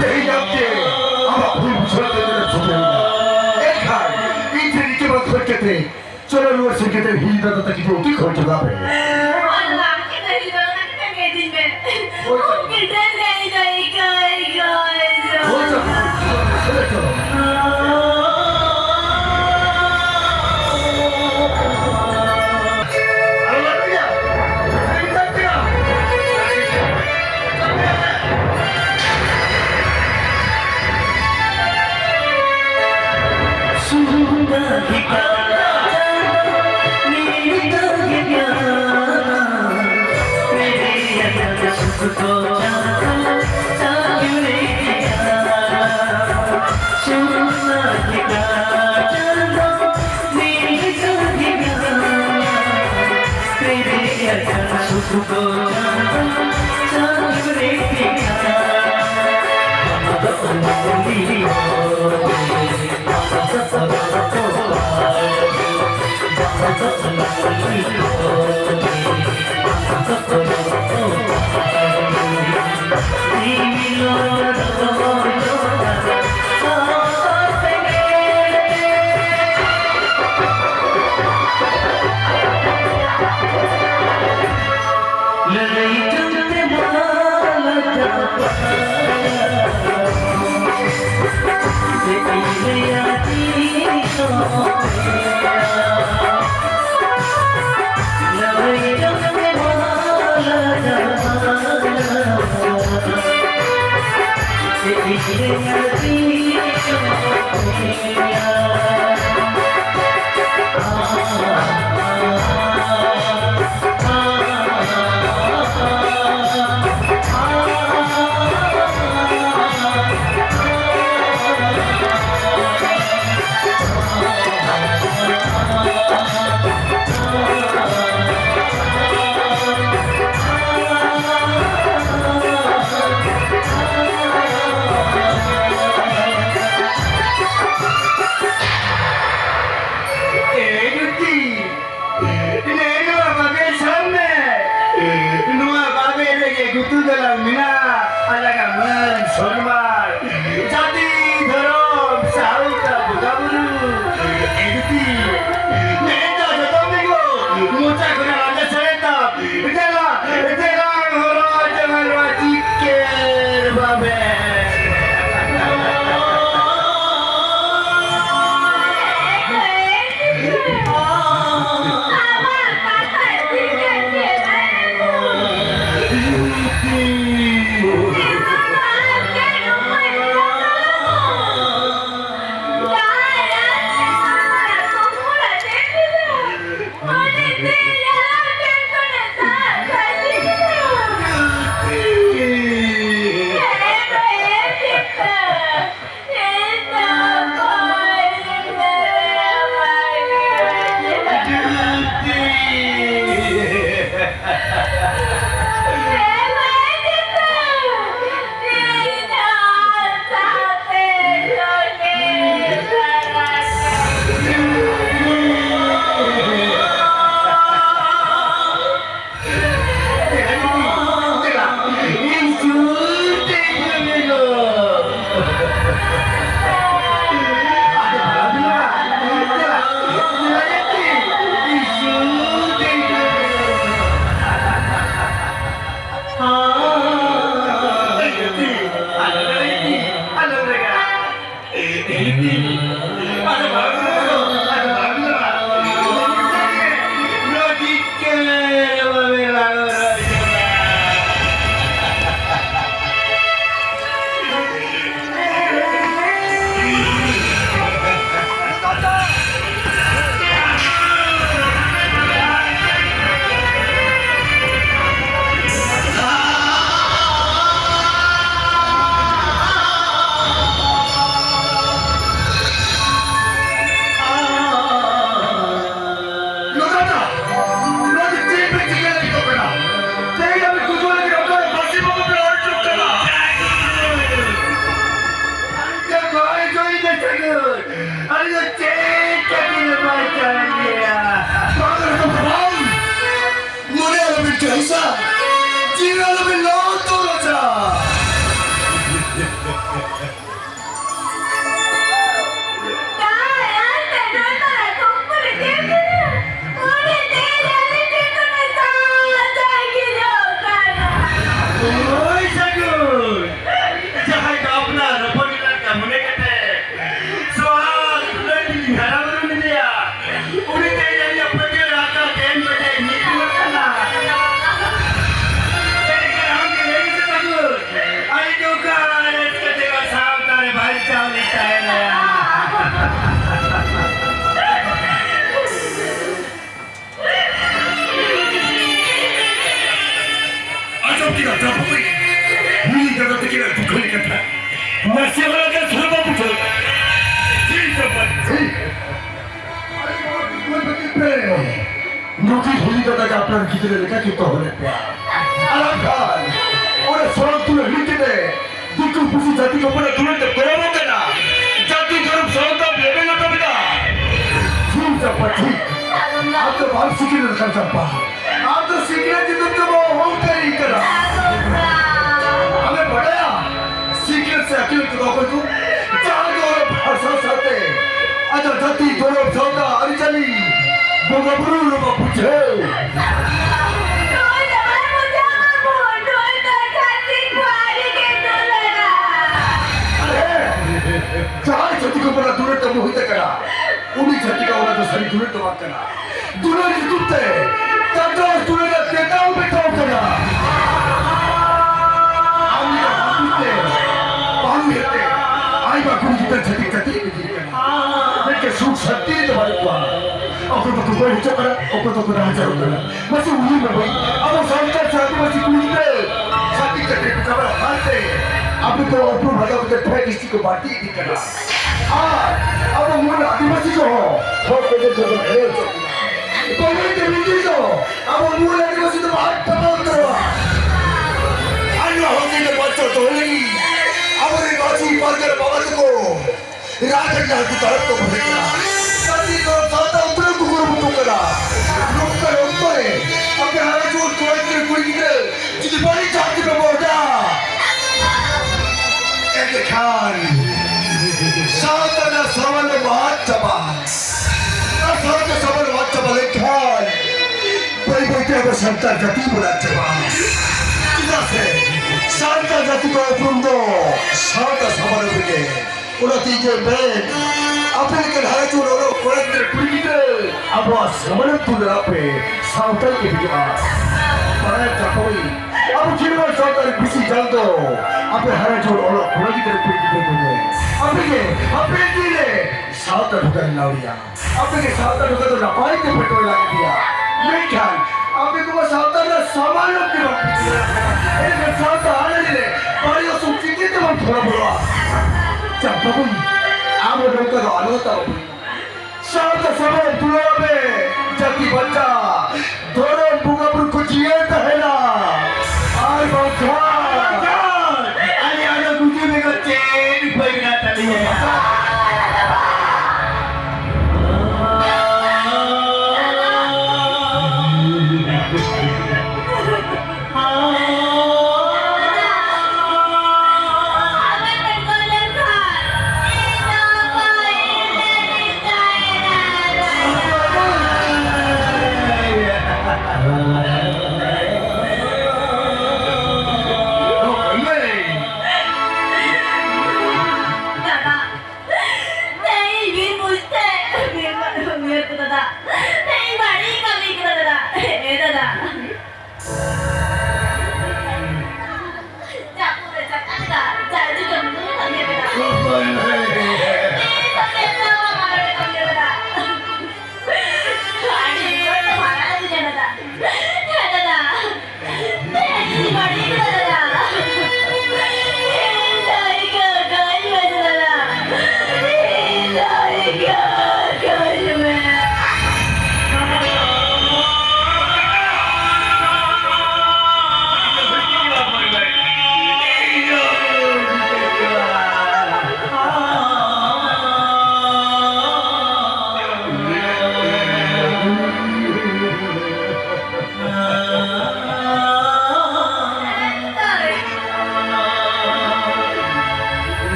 ᱛᱮᱦᱮᱧ ᱟᱢ ᱡᱮ ᱟᱢᱟᱜ ᱵᱷᱩᱞ ᱵᱩᱡᱷᱟᱹᱣ ᱠᱟᱛᱮ ᱮᱢ ᱥᱚᱫᱚᱨ ᱮᱫᱟ, ᱮᱱᱠᱷᱟᱱ ᱤᱧ ᱴᱷᱮᱱ ᱤᱠᱟᱹ ᱵᱟᱝ ᱠᱷᱚᱡ ᱠᱟᱛᱮ ᱪᱚᱞᱚ ᱨᱩᱣᱟᱹᱲ ᱥᱮᱱ ᱠᱟᱛᱮ ᱦᱤᱞᱤ ᱫᱟᱫᱟ ᱛᱟᱹᱠᱤᱱ ᱫᱚ ᱩᱛᱤ ᱠᱷᱚᱡ ᱦᱚᱪᱚ ᱠᱟᱜ ᱯᱮ᱾ ᱟᱫᱚ ᱟᱢ ᱜᱮ ᱛᱚ ᱦᱤᱞᱤ ᱫᱟᱫᱟ ᱛᱟᱹᱠᱤᱱ ᱮᱢ ᱤᱫᱤᱧ ᱢᱮ᱾ ᱦᱳᱭ, ᱪᱚᱞᱚ᱾ ᱩᱱᱠᱤᱱ ᱴᱷᱮᱱ ᱜᱮ ᱤᱧ ᱫᱚ ᱤᱠᱟᱹ, ᱤᱠᱟᱹ, ᱤᱠᱟᱹ᱾ ᱦᱳᱭ, ᱪᱚᱞᱚ᱾ ᱪᱚᱞᱚ, ᱪᱚᱞᱚ᱾ ᱟᱭᱥᱟ, ᱡᱤᱣᱤ ᱟᱞᱚᱵᱤᱱ ᱞᱚ ᱩᱛᱟᱹᱨ ᱦᱚᱪᱚᱜᱼᱟ᱾ ᱦᱳᱭ ᱥᱟᱹᱜᱩᱱ, ᱡᱟᱦᱟᱸᱭ ᱫᱚ ᱟᱯᱱᱟᱨ ᱦᱚᱯᱚᱱ ᱮᱨᱟ ᱞᱮᱠᱟ ᱢᱚᱱᱮ ᱠᱟᱛᱮ ᱥᱚᱦᱟᱜ ᱫᱩᱞᱟᱹᱲ ᱛᱮᱞᱤᱧ ᱦᱟᱨᱟ ᱵᱩᱨᱩ ᱞᱮᱫᱮᱭᱟ, ᱩᱱᱤ ᱛᱮ ᱡᱟᱹᱱᱤᱡ ᱯᱟᱹᱴᱭᱟᱹ ᱨᱟᱠᱟ ᱛᱮ ᱮᱱ ᱵᱟᱡᱮ ᱧᱤᱨ ᱨᱩᱣᱟᱹᱲ ᱠᱟᱱᱟ᱾ ᱮᱱᱠᱷᱟᱱ ᱟᱢ ᱜᱮ ᱞᱟᱹᱭ ᱢᱮᱥᱮ ᱛᱟᱠᱚ, ᱟᱹᱞᱤᱧ ᱫᱚ ᱚᱠᱟ ᱨᱟᱹᱥᱠᱟᱹ ᱛᱮ ᱱᱚᱣᱟ ᱥᱟᱶᱛᱟ ᱨᱮ ᱵᱟᱧᱪᱟᱣ ᱞᱤᱧ ᱛᱟᱦᱮᱱᱟ? ᱟᱸᱡᱚᱢ ᱠᱮᱫᱟ ᱫᱨᱚᱯᱚᱫᱤ, ᱦᱤᱞᱤ ᱫᱟᱫᱟ ᱛᱟᱹᱠᱤᱱᱟᱜ ᱫᱩᱠᱷᱟᱹᱞᱤ ᱠᱟᱛᱷᱟ᱾ ᱱᱟᱥᱮ ᱦᱚᱸ ᱞᱟᱡᱟᱣ ᱥᱚᱨᱚᱢ ᱵᱟᱢ ᱵᱩᱡᱷᱟᱹᱣ? ᱡᱤ ᱪᱟᱯᱟ, ᱡᱤ᱾ ᱱᱩᱠᱤᱱ ᱦᱤᱞᱤ ᱫᱟᱫᱟ ᱜᱮ ᱟᱯᱱᱟᱨ ᱜᱤᱫᱽᱨᱟᱹ ᱞᱮᱠᱟ ᱠᱤᱱ ᱫᱚᱦᱚ ᱞᱮᱫ ᱠᱚᱣᱟ᱾ ᱟᱨ ᱟᱢ ᱠᱷᱟᱱ ᱚᱱᱟ ᱥᱚᱨᱚᱢ ᱛᱩᱞᱟᱹ ᱦᱤᱲᱤᱧ ᱠᱟᱛᱮ ᱫᱤᱠᱩ ᱯᱩᱥᱤ ᱡᱟᱹᱛᱤ ᱠᱚ ᱵᱚᱱᱟ ᱫᱩᱞᱟᱹᱲ ᱛᱮ ᱜᱚᱨᱚᱵᱚᱜ ᱠᱟᱱᱟ᱾ ᱡᱟᱹᱛᱤ ᱫᱷᱚᱨᱚᱢ ᱥᱟᱶᱛᱟ ᱞᱮᱵᱮᱞ ᱦᱚᱴᱚ ᱠᱮᱫᱟ᱾ ᱴᱷᱤᱠ ᱪᱟᱢᱯᱟ, ᱴᱷᱤᱠ᱾ ᱟᱢ ᱫᱚ ᱵᱟᱢ ᱥᱤᱠᱷᱱᱟᱹᱛ ᱟᱠᱟᱱ ᱪᱟᱢᱯᱟ᱾ ᱟᱢ ᱫᱚ ᱥᱤᱠᱷᱱᱟᱹᱛ ᱧᱩᱛᱩᱢ ᱛᱮ ᱵᱚ ᱦᱚᱝᱠᱟᱨᱤ ᱠᱟᱱᱟ᱾ ᱟᱢᱮᱢ ᱵᱟᱰᱟᱭᱟ, ᱥᱤᱠᱷᱱᱟᱹᱛ ᱥᱮ ᱟᱹᱠᱤᱞ ᱠᱚᱫᱚ ᱚᱠᱚᱭ ᱠᱚ? ᱡᱟᱦᱟᱸ ᱫᱚ ᱚᱞᱚᱜ ᱯᱟᱲᱦᱟᱣ ᱥᱟᱶ ᱥᱟᱶᱛᱮ ᱟᱡᱟᱜ ᱡᱟᱹᱛᱤ, ᱫᱷᱚᱨᱚᱢ, ᱥᱟᱶᱛᱟ, ᱟᱹᱨᱤᱪᱟᱹᱞᱤ, ᱵᱚᱸᱜᱟ ᱵᱩᱨᱩ ᱨᱮ ᱵᱟᱵᱚ ᱵᱩᱡᱷᱟᱹᱣ᱾ ᱱᱩᱭ ᱫᱚ ᱵᱟᱭ ᱵᱩᱡᱷᱟᱹᱣ ᱵᱟᱹᱵᱩ, ᱱᱩᱭ ᱫᱚ ᱪᱷᱟᱹᱛᱤᱠ ᱠᱚ ᱟᱹᱰᱤ ᱜᱮ ᱫᱩᱞᱟᱹᱲᱟ᱾ ᱟᱨᱮ, ᱡᱟᱦᱟᱸᱭ ᱪᱷᱟᱹᱛᱤᱠ ᱦᱚᱯᱚᱱᱟᱜ ᱫᱩᱞᱟᱹᱲ ᱛᱮ ᱢᱳᱦᱤᱛ ᱟᱠᱟᱱᱟ, ᱩᱱᱤ ᱪᱷᱟᱹᱛᱤᱠᱟᱜ ᱚᱱᱟ ᱫᱚ ᱥᱟᱹᱨᱤ ᱫᱩᱞᱟᱹᱲ ᱫᱚ ᱵᱟᱝ ᱠᱟᱱᱟ᱾ ᱫᱩᱞᱟᱹᱲ ᱧᱩᱛᱩᱢ ᱛᱮ ᱴᱟᱴᱚᱥ ᱫᱩᱞᱟᱹᱲ ᱨᱮ ᱛᱮᱛᱟᱣ ᱢᱮᱛᱟᱣ ᱠᱟᱱᱟ᱾ ᱟᱢ ᱞᱮᱠᱟ ᱵᱟᱹᱵᱩ ᱛᱮ ᱵᱟᱝ ᱩᱭᱦᱟᱹᱨ ᱛᱮ ᱟᱭᱢᱟ ᱠᱩᱲᱤ ᱜᱤᱫᱽᱨᱟᱹ ᱪᱷᱟᱹᱛᱤᱠ ᱪᱷᱟᱹᱛᱤᱠ ᱤᱫᱤ ᱠᱟᱱᱟ᱾ ᱢᱮᱱᱠᱷᱟᱱ ᱥᱩᱠ ᱥᱟᱱᱛᱤ ᱨᱮ ᱫᱚ ᱵᱟᱹᱱᱩᱜ ᱠᱚᱣᱟ᱾ ᱚᱠᱚᱭ ᱫᱚᱠᱚ ᱜᱚᱡ ᱦᱚᱪᱚᱜ ᱠᱟᱱᱟ, ᱚᱠᱚᱭ ᱫᱚᱠᱚ ᱱᱟᱦᱟᱪᱟᱨᱚᱜ ᱠᱟᱱᱟ᱾ ᱢᱟᱥᱮ ᱩᱭᱦᱟᱹᱨ ᱢᱮ ᱵᱷᱟᱹᱭ, ᱟᱵᱚ ᱥᱟᱱᱛᱟᱲ ᱥᱮ ᱟᱹᱫᱤᱵᱟᱹᱥᱤ ᱠᱩᱲᱤ ᱜᱤᱫᱽᱨᱟᱹ ᱪᱷᱟᱹᱛᱤᱠ ᱪᱷᱟᱹᱛᱤᱠ ᱠᱚ ᱪᱟᱵᱟᱜ ᱠᱟᱱᱛᱮ ᱟᱵᱚ ᱫᱚ ᱩᱯᱨᱩᱢ ᱦᱟᱛᱟᱣ ᱠᱟᱛᱮ ᱯᱷᱮᱠ ᱦᱤᱥᱴᱨᱤ ᱠᱚ ᱵᱟᱹᱲᱛᱤ ᱤᱫᱤᱜ ᱠᱟᱱᱟ᱾ ᱟᱨ ᱟᱵᱚ ᱢᱩᱞ ᱟᱹᱫᱤᱵᱟᱹᱥᱤ ᱠᱚᱦᱚᱸ ᱦᱚᱲ ᱠᱚ ᱡᱚᱛᱚ ᱵᱚᱱ ᱮᱲᱮ ᱦᱚᱪᱚᱜ ᱠᱟᱱᱟ᱾ ᱛᱚᱵᱮ ᱛᱮ ᱢᱤᱫ ᱫᱤᱱ ᱫᱚ ᱟᱵᱚ ᱢᱩᱞ ᱟᱹᱫᱤᱵᱟᱹᱥᱤ ᱫᱚ ᱟᱫ ᱪᱟᱵᱟ ᱩᱛᱟᱹᱨᱚᱜᱼᱟ᱾ ᱟᱨ ᱱᱚᱣᱟ ᱦᱚᱸ ᱫᱤᱱ ᱫᱚ ᱵᱟᱧᱪᱟᱣ ᱫᱚᱦᱚ ᱞᱟᱹᱜᱤᱫ ᱟᱵᱚᱨᱮᱱ ᱢᱟᱹᱡᱷᱤ ᱯᱟᱨᱜᱟᱱᱟ ᱵᱟᱵᱟ ᱛᱟᱠᱚ ᱨᱟᱡᱽ ᱟᱹᱨᱤ ᱰᱟᱦᱟᱨ ᱠᱚ ᱛᱟᱲᱟᱢ ᱠᱚ ᱵᱷᱟᱹᱜᱤ ᱠᱟᱱᱟ᱾ ᱡᱟᱹᱛᱤ ᱫᱚ ᱥᱟᱶᱛᱟ ᱩᱛᱱᱟᱹᱣ ᱠᱚ ᱠᱩᱨᱩᱢᱩᱴᱩ ᱠᱟᱱᱟ᱾ ᱱᱚᱝᱠᱟᱱ ᱚᱠᱛᱚ ᱨᱮ ᱟᱯᱮ ᱦᱟᱨᱟ ᱡᱩᱣᱟᱹᱱ ᱠᱚᱲᱟ ᱟᱵᱚ ᱥᱟᱱᱛᱟᱲ ᱡᱟᱹᱛᱤ ᱵᱚᱱ ᱟᱫ ᱪᱟᱵᱟᱜᱼᱟ᱾ ᱪᱮᱫᱟᱜ ᱥᱮ ᱥᱟᱱᱛᱟᱲ ᱡᱟᱹᱛᱤ ᱫᱚ ᱩᱯᱨᱩᱢ ᱫᱚ ᱥᱟᱶᱛᱟ ᱥᱚᱢᱟᱡᱽ ᱨᱮᱜᱮ᱾ ᱚᱱᱟᱛᱮ ᱤᱧ ᱢᱮᱱ, ᱟᱯᱮ ᱞᱮᱠᱟᱱ ᱦᱟᱨᱟ ᱡᱩᱣᱟᱹᱱ ᱚᱞᱚᱜ ᱠᱚᱲᱟ ᱜᱤᱫᱽᱨᱟᱹ ᱠᱩᱲᱤ ᱜᱤᱫᱽᱨᱟᱹ ᱟᱵᱚᱣᱟᱜ ᱥᱚᱢᱟᱡᱽ ᱛᱩᱞᱟᱹ ᱟᱯᱮ ᱥᱟᱶᱛᱟ ᱜᱮ ᱦᱤᱡᱩᱜᱼᱟ᱾ ᱵᱟᱲᱟᱭ ᱪᱟᱯᱚᱭ, ᱟᱵᱚ ᱠᱷᱮᱨᱣᱟᱲ ᱥᱟᱶᱛᱟ ᱨᱮ ᱵᱤᱥᱤ ᱡᱟᱝ ᱫᱚ ᱟᱯᱮ ᱦᱟᱨᱟ ᱡᱩᱣᱟᱹᱱ ᱚᱞᱚᱜ ᱠᱚᱲᱟ ᱜᱤᱫᱽᱨᱟᱹ ᱠᱩᱲᱤ ᱜᱤᱫᱽᱨᱟᱹ ᱠᱚᱜᱮ᱾ ᱟᱯᱮ ᱜᱮ ᱦᱟᱯᱮᱱ ᱫᱤᱱ ᱨᱮ ᱥᱟᱶᱛᱟ ᱰᱚᱜᱚᱨ ᱱᱟᱣᱲᱤᱭᱟ᱾ ᱟᱯᱮ ᱜᱮ ᱥᱟᱶᱛᱟ ᱰᱚᱜᱚᱨ ᱫᱚ ᱱᱟᱯᱟᱭ ᱛᱮ ᱯᱮ ᱴᱚᱭᱞᱟ ᱤᱫᱤᱭᱟ᱾ ᱢᱮᱱᱠᱷᱟᱱ ᱟᱯᱮ ᱠᱚᱢᱟ ᱥᱟᱶᱛᱟ ᱨᱮᱱᱟᱜ ᱥᱟᱢᱟᱱ ᱦᱚᱸ ᱯᱮ ᱵᱟᱯᱮ ᱪᱤᱱᱦᱟᱹᱣ ᱠᱟᱱᱟ᱾ ᱮᱱᱠᱷᱟᱱ ᱥᱟᱶᱛᱟ ᱟᱹᱱᱟᱹᱨᱤ ᱨᱮ ᱵᱟᱹᱲᱤᱡ ᱚᱨᱥᱚᱝ ᱪᱤᱠᱟᱹ ᱛᱮᱵᱚᱱ ᱯᱷᱚᱲᱟ ᱵᱚᱞᱚᱜᱼᱟ? ᱪᱟᱢᱯᱟ ᱵᱟᱹᱵᱩ, ᱟᱢ ᱦᱚᱸ ᱱᱚᱝᱠᱟ ᱫᱚ ᱟᱞᱚ ᱛᱟᱵᱚᱱ᱾ ᱥᱟᱶᱛᱟ ᱥᱟᱶᱛᱟ ᱫᱩᱞᱟᱹᱲ ᱢᱮ, ᱡᱟᱹᱛᱤ ᱵᱟᱧᱪᱟᱜ, ᱫᱷᱚᱨᱚᱢ ᱵᱚᱸᱜᱟ ᱵᱩᱨᱩ ᱠᱚ ᱡᱤᱭᱟᱹᱲ ᱛᱟᱦᱮᱱᱟ᱾ ᱟᱨ ᱵᱟᱝᱠᱷᱟᱱ ᱟᱞᱮ ᱟᱞᱚ ᱜᱩᱡᱩ ᱵᱮᱜᱚᱨ ᱪᱮᱫ ᱩᱯᱟᱹᱭ ᱢᱮᱱᱟᱜ ᱛᱟᱞᱮᱭᱟ?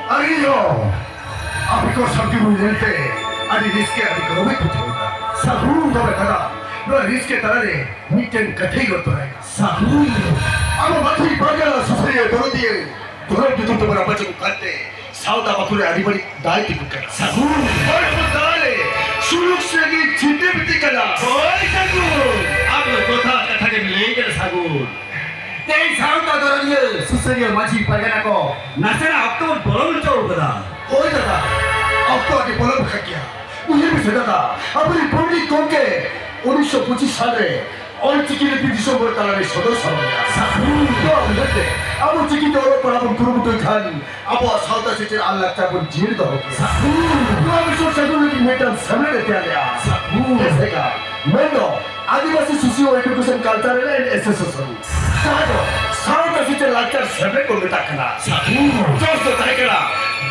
ᱟᱨ ᱤᱧ ᱦᱚᱸ ᱟᱯᱮ ᱠᱚ ᱥᱟᱶᱛᱮ ᱦᱩᱭ ᱞᱮᱱᱛᱮ ᱟᱹᱰᱤ ᱨᱟᱹᱥᱠᱟᱹ, ᱟᱹᱰᱤ ᱜᱚᱨᱚᱵᱤᱧ ᱵᱩᱡᱷᱟᱹᱣ ᱮᱫᱟ᱾ ᱥᱟᱹᱜᱩᱱ᱾ ᱛᱚᱵᱮ ᱫᱟᱫᱟ, ᱱᱚᱣᱟ ᱨᱟᱹᱥᱠᱟᱹ ᱛᱟᱞᱟᱨᱮ ᱢᱤᱫᱴᱮᱱ ᱠᱟᱛᱷᱟᱧ ᱨᱚᱲ ᱛᱚᱨᱟᱭᱟ᱾ ᱥᱟᱹᱜᱩᱱ᱾ ᱟᱵᱚ ᱢᱟᱹᱡᱷᱤ ᱯᱟᱨᱜᱟᱱᱟ ᱥᱩᱥᱟᱹᱨᱤᱭᱟᱹ ᱫᱚᱨᱚᱫᱤᱭᱟᱹ ᱫᱷᱚᱨᱚᱢ ᱧᱩᱛᱩᱢ ᱛᱮᱵᱚᱱ ᱨᱟᱯᱟᱪᱟᱜᱚᱜ ᱠᱟᱱᱛᱮ ᱥᱟᱶᱛᱟ ᱵᱟᱠᱷᱳᱞ ᱨᱮ ᱟᱹᱰᱤ ᱵᱟᱹᱲᱤᱡ ᱫᱟᱭ ᱛᱤᱸᱜᱩᱱ ᱠᱟᱱᱟ᱾ ᱥᱟᱹᱜᱩᱱ᱾ ᱦᱚᱲ ᱠᱚ ᱛᱟᱞᱟᱨᱮ ᱥᱩᱞᱩᱠ ᱥᱟᱹᱜᱟᱹᱭ ᱪᱷᱤᱸᱰᱟᱹ ᱵᱤᱴᱤ ᱠᱟᱱᱟ᱾ ᱦᱳᱭ ᱥᱟᱹᱜᱩᱱ, ᱟᱢ ᱫᱚ ᱡᱚᱛᱷᱟᱛ ᱠᱟᱛᱷᱟ ᱜᱮᱢ ᱞᱟᱹᱭ ᱠᱟᱫᱟ ᱥᱟᱹᱜᱩᱱ᱾ ᱛᱮᱦᱮᱧ ᱥᱟᱶᱛᱟ ᱫᱚᱨᱚᱫᱤᱭᱟᱹ ᱥᱩᱥᱟᱹᱨᱤᱭᱟᱹ ᱢᱟᱹᱡᱷᱤ ᱯᱟᱨᱜᱟᱱᱟ ᱠᱚ ᱱᱟᱥᱮᱱᱟᱜ ᱚᱠᱛᱚ ᱵᱚᱱ ᱯᱚᱞᱚᱢ ᱦᱚᱪᱚ ᱠᱟᱫᱟ᱾ ᱦᱳᱭ ᱫᱟᱫᱟ, ᱚᱠᱛᱚ ᱟᱹᱰᱤ ᱯᱚᱞᱚᱢ ᱟᱠᱟᱱ ᱜᱮᱭᱟ᱾ ᱩᱭᱦᱟᱹᱨ ᱢᱮᱥᱮ ᱫᱟᱫᱟ, ᱟᱵᱚᱨᱮᱱ ᱯᱚᱱᱰᱤᱛ ᱜᱚᱢᱠᱮ ᱩᱱᱤᱥᱥᱚ ᱯᱚᱸᱪᱤᱥ ᱥᱟᱞᱨᱮ ᱚᱞᱪᱤᱠᱤ ᱞᱤᱯᱤ ᱫᱤᱥᱚᱢ ᱦᱚᱲ ᱛᱟᱞᱟᱨᱮ ᱥᱚᱫᱚᱨ ᱥᱟᱢᱟᱝ ᱞᱮᱫᱟ᱾ ᱥᱟᱹᱜᱩᱱ᱾ ᱱᱚᱣᱟ ᱩᱭᱦᱟᱹᱨ ᱛᱮ ᱟᱵᱚ ᱪᱤᱠᱤᱛᱮ ᱚᱞᱚᱜ ᱯᱟᱲᱦᱟᱣ ᱵᱚᱱ ᱠᱩᱨᱩᱢᱩᱴᱩᱭ ᱠᱷᱟᱱ ᱟᱵᱚᱣᱟᱜ ᱥᱟᱶᱛᱟ ᱥᱮᱪᱮᱫ ᱟᱨ ᱞᱟᱠᱪᱟᱨ ᱵᱚᱱ ᱡᱤᱭᱟᱹᱲ ᱫᱚᱦᱚ ᱠᱮᱭᱟ᱾ ᱥᱟᱹᱜᱩᱱ᱾ ᱱᱚᱣᱟ ᱢᱤᱥᱚᱱ ᱥᱟᱹᱜᱩᱱ ᱞᱟᱹᱜᱤᱫ ᱢᱤᱫᱴᱟᱝ ᱥᱮᱢᱞᱮᱫ ᱮ ᱛᱮᱭᱟᱨ ᱞᱮᱫᱼᱟ᱾ ᱥᱟᱹᱜᱩᱱ᱾ ᱮᱥᱮᱠᱟ, ᱢᱮᱱᱫᱚ Adivasi socio education cultural and association, ᱡᱟᱦᱟᱸ ᱫᱚ ᱥᱟᱶᱛᱟ ᱥᱮᱪᱮᱫ ᱞᱟᱠᱪᱟᱨ ᱥᱮᱢᱞᱮᱫ ᱵᱚᱱ ᱢᱮᱛᱟᱜ ᱠᱟᱱᱟ᱾ ᱥᱟᱹᱜᱩᱱ᱾ ᱡᱚᱥ ᱫᱚ ᱛᱟᱦᱮᱸ ᱠᱟᱱᱟ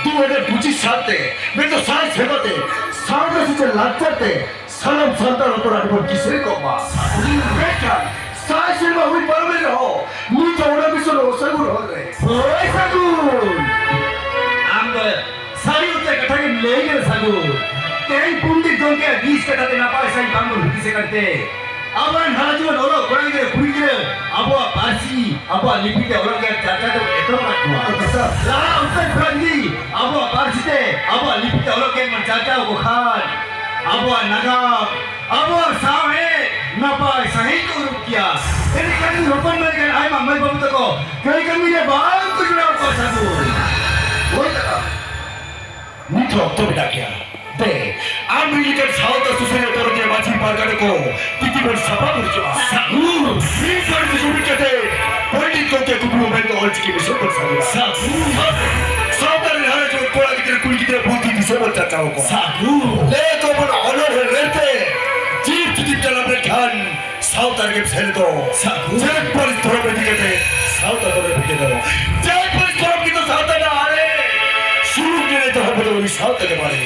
ᱫᱩ ᱦᱟᱡᱟᱨ ᱯᱚᱸᱪᱤᱥ ᱥᱟᱞᱛᱮ, ᱢᱮᱱᱫᱚ ᱥᱟᱭ ᱥᱮᱨᱢᱟ ᱛᱮ ᱥᱟᱶᱛᱟ ᱥᱮᱪᱮᱫ ᱞᱟᱠᱪᱟᱨ ᱛᱮ ᱥᱟᱱᱟᱢ ᱥᱟᱱᱛᱟᱲ ᱦᱚᱯᱚᱱ ᱟᱹᱰᱤ ᱵᱚᱱ ᱠᱤᱥᱟᱹᱬ ᱠᱚᱜ ᱢᱟ᱾ ᱢᱮᱱᱠᱷᱟᱱ ᱥᱟᱭ ᱥᱮᱨᱢᱟ ᱦᱩᱭ ᱯᱟᱨᱚᱢᱮᱱ ᱨᱮᱦᱚᱸ ᱱᱤᱛ ᱦᱚᱸ ᱚᱱᱟ ᱢᱤᱥᱚᱱ ᱚᱥᱟᱹᱜᱩᱱ ᱦᱚᱨ ᱨᱮ᱾ ᱦᱳᱭ ᱥᱟᱹᱜᱩᱱ! ᱟᱢ ᱫᱚ ᱥᱟᱹᱨᱤ ᱩᱛᱟᱹᱨ ᱠᱟᱛᱷᱟ ᱜᱮᱢ ᱞᱟᱹᱭ ᱠᱮᱫᱟ ᱥᱟᱹᱜᱩᱱ᱾ ᱛᱮᱦᱮᱧ ᱯᱚᱱᱰᱤᱛ ᱜᱚᱢᱠᱮᱭᱟᱜ ᱫᱤᱥ ᱠᱟᱛᱷᱟ ᱛᱮ ᱱᱟᱯᱟᱭ ᱥᱟᱹᱦᱤᱡ ᱵᱟᱝ ᱵᱚᱱ ᱦᱩᱫᱤᱥ ᱟᱠᱟᱱ ᱛᱮ ᱟᱵᱚᱨᱮᱱ ᱦᱟᱨᱟ ᱡᱩᱣᱟᱹᱱ ᱚᱞᱚᱜ ᱠᱚᱲᱟ ᱜᱤᱫᱽᱨᱟᱹ ᱠᱩᱲᱤ ᱜᱤᱫᱽᱨᱟᱹ ᱟᱵᱚᱣᱟᱜ ᱯᱟᱹᱨᱥᱤ, ᱟᱵᱚᱣᱟᱜ ᱞᱤᱯᱤ ᱛᱮ ᱚᱞᱚᱜ ᱨᱮᱭᱟᱜ ᱪᱟᱨᱪᱟ ᱫᱚ ᱮᱛᱚᱦᱚᱵ ᱟᱠᱟᱫ ᱠᱚᱣᱟ᱾ ᱞᱟᱦᱟ ᱩᱛᱟᱹᱨ ᱠᱷᱚᱱ ᱜᱮ ᱟᱵᱚᱣᱟᱜ ᱯᱟᱹᱨᱥᱤ ᱛᱮ, ᱟᱵᱚᱣᱟᱜ ᱞᱤᱯᱤ ᱛᱮ ᱚᱞᱚᱜ ᱜᱮ ᱵᱚᱱ ᱪᱟᱨᱪᱟᱣ ᱠᱚ ᱠᱷᱟᱱ ᱟᱵᱚᱣᱟᱜ ᱱᱟᱜᱟᱢ, ᱟᱵᱚᱣᱟᱜ ᱥᱟᱶᱦᱮᱫ ᱱᱟᱯᱟᱭ ᱥᱟᱹᱦᱤᱡ ᱠᱚ ᱩᱨᱩᱢ ᱠᱮᱭᱟ᱾ ᱮᱱᱮᱠᱷᱟᱱ ᱦᱚᱯᱚᱱ ᱢᱟᱹᱭ ᱞᱮᱠᱟᱱ ᱟᱭᱢᱟ ᱢᱟᱹᱭ ᱵᱟᱹᱵᱩ ᱛᱟᱠᱚ ᱠᱟᱹᱢᱤ ᱠᱟᱹᱢᱤ ᱨᱮ ᱵᱟᱝ ᱠᱚ ᱡᱚᱲᱟᱣ ᱠᱚᱣᱟ ᱥᱟᱹᱜᱩᱱ᱾ ᱦᱳᱭ ᱫᱟᱫᱟ, ᱱᱤᱛ ᱦᱚᱸ ᱚᱠᱛᱚ ᱢᱮᱱᱟᱜ ᱜᱮᱭᱟ᱾ ᱫᱮ, ᱟᱢ ᱢᱤᱫ ᱞᱮᱠᱟᱱ ᱥᱟᱶᱛᱟ ᱥᱩᱥᱟᱹᱨᱤᱭᱟᱹ ᱫᱚᱨᱚᱫᱤᱭᱟᱹ ᱢᱟᱹᱡᱷᱤ ᱯᱟᱨᱜᱟᱱᱟ ᱠᱚ ᱛᱤᱛᱤ ᱵᱚᱱ ᱥᱟᱯᱷᱟ ᱵᱩᱨᱡᱚᱜᱼᱟ᱾ ᱥᱟᱹᱜᱩᱱ᱾ ᱢᱤᱫ ᱦᱚᱲ ᱡᱩᱢᱤᱫ ᱠᱟᱛᱮ ᱯᱚᱱᱰᱤᱛ ᱜᱚᱢᱠᱮ ᱠᱩᱠᱢᱩ ᱢᱮᱱ ᱫᱚ ᱚᱞ ᱪᱤᱠᱤ ᱢᱤᱥᱚᱱ ᱵᱚᱱ ᱥᱟᱹᱜᱩᱱᱟ᱾ ᱥᱟᱹᱜᱩᱱ᱾ ᱥᱟᱶᱛᱟ ᱨᱮᱱ ᱦᱟᱨᱟ ᱡᱩᱣᱟᱹᱱ ᱠᱚᱲᱟ ᱜᱤᱫᱽᱨᱟᱹ ᱠᱩᱲᱤ ᱜᱤᱫᱽᱨᱟᱹ ᱵᱩᱫᱷᱤ ᱫᱤᱥᱟᱹ ᱵᱚᱱ ᱪᱟᱨᱪᱟᱣ ᱟᱠᱚᱣᱟ᱾ ᱥᱟᱹᱜᱩᱱ᱾ ᱞᱟᱹᱭ ᱟᱠᱚ ᱵᱚᱱ ᱚᱱᱚᱬᱦᱮ ᱨᱮᱲᱛᱮ ᱡᱤᱵᱽ ᱡᱩᱫᱤᱢ ᱡᱟᱱᱟᱢ ᱞᱮᱱᱠᱷᱟᱱ ᱥᱟᱶᱛᱟ ᱨᱮᱜᱮᱢ ᱥᱮᱞᱮᱫᱚᱜ᱾ ᱥᱟᱹᱜᱩᱱ᱾ ᱡᱟᱹᱛ ᱯᱟᱹᱨᱤᱥ ᱫᱷᱚᱨᱚᱢ ᱤᱫᱤ ᱠᱟᱛᱮ ᱥᱟᱶᱛᱟ ᱫᱚ ᱨᱮᱯᱮᱡ ᱫᱚ᱾ ᱡᱟᱹᱛ ᱯᱟᱹᱨᱤᱥ ᱫᱷᱚᱨᱚᱢ ᱜᱮᱛᱚ ᱥᱟᱶᱛᱟ ᱫᱚ ᱟᱨᱮ᱾ ᱥᱩᱞᱩᱠ ᱱᱤᱨᱟᱹᱭ ᱫᱚᱦᱚ ᱠᱚᱫᱚ ᱩᱱᱤ ᱥᱟᱶᱛᱟ ᱜᱮ ᱢᱟᱨᱮ᱾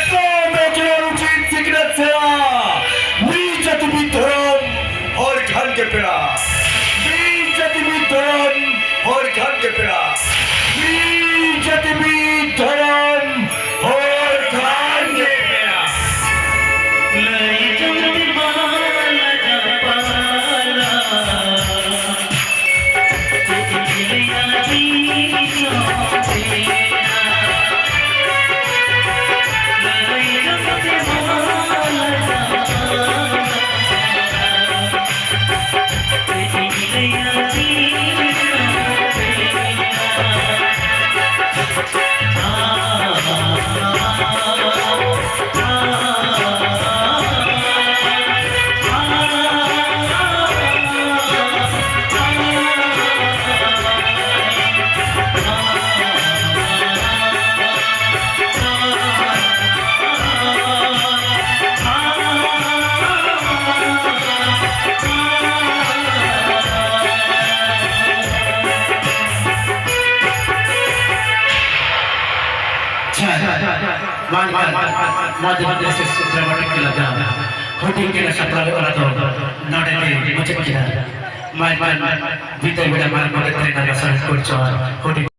ᱮᱛᱚᱢ ᱵᱮᱪᱞᱚᱨ ᱩᱪᱤᱛ ᱥᱤᱠᱷᱱᱟᱹᱛ ᱥᱮᱬᱟ᱾ ᱢᱤᱫ ᱡᱟᱹᱛᱤ ᱢᱤᱫ ᱫᱷᱚᱨᱚᱢ ᱦᱚᱲ ᱠᱷᱟᱱ ᱜᱮ ᱯᱮᱲᱟ᱾ ᱢᱤᱫ ᱡᱟᱹᱛᱤ ᱢᱤᱫ ᱫᱷᱚᱨᱚᱢ ᱦᱚᱲ ᱠᱷᱟᱱ ᱜᱮ ᱯᱮᱲᱟ᱾ ᱢᱤᱫ ᱡᱟᱹᱛᱤ ᱢᱤᱫ ᱢᱟ ᱮᱱᱠᱷᱟᱱ ᱱᱚᱣᱟ ᱫᱤᱱ ᱵᱤᱥᱮᱥ ᱰᱨᱟᱢᱟᱴᱤᱠ ᱠᱞᱟᱵᱽ ᱡᱟᱦᱟᱸ ᱦᱩᱰᱤᱧ ᱜᱮᱞᱮ ᱥᱟᱯᱲᱟᱣ ᱚᱱᱟ ᱫᱚ ᱱᱚᱰᱮ ᱜᱮ ᱢᱩᱪᱟᱹᱫ ᱠᱮᱫᱟ᱾ ᱢᱟ ᱮᱱᱠᱷᱟᱱ ᱵᱤᱫᱟᱹᱭ ᱵᱮᱲᱟ ᱢᱟᱨᱟᱝ ᱜᱚᱰᱮᱛ ᱛᱟᱦᱮᱸ ᱠᱟᱱᱟ ᱥᱟᱦᱮᱵᱽ ᱠᱚᱲ ᱪᱚᱦᱟᱱ ᱦᱩᱰᱤᱧ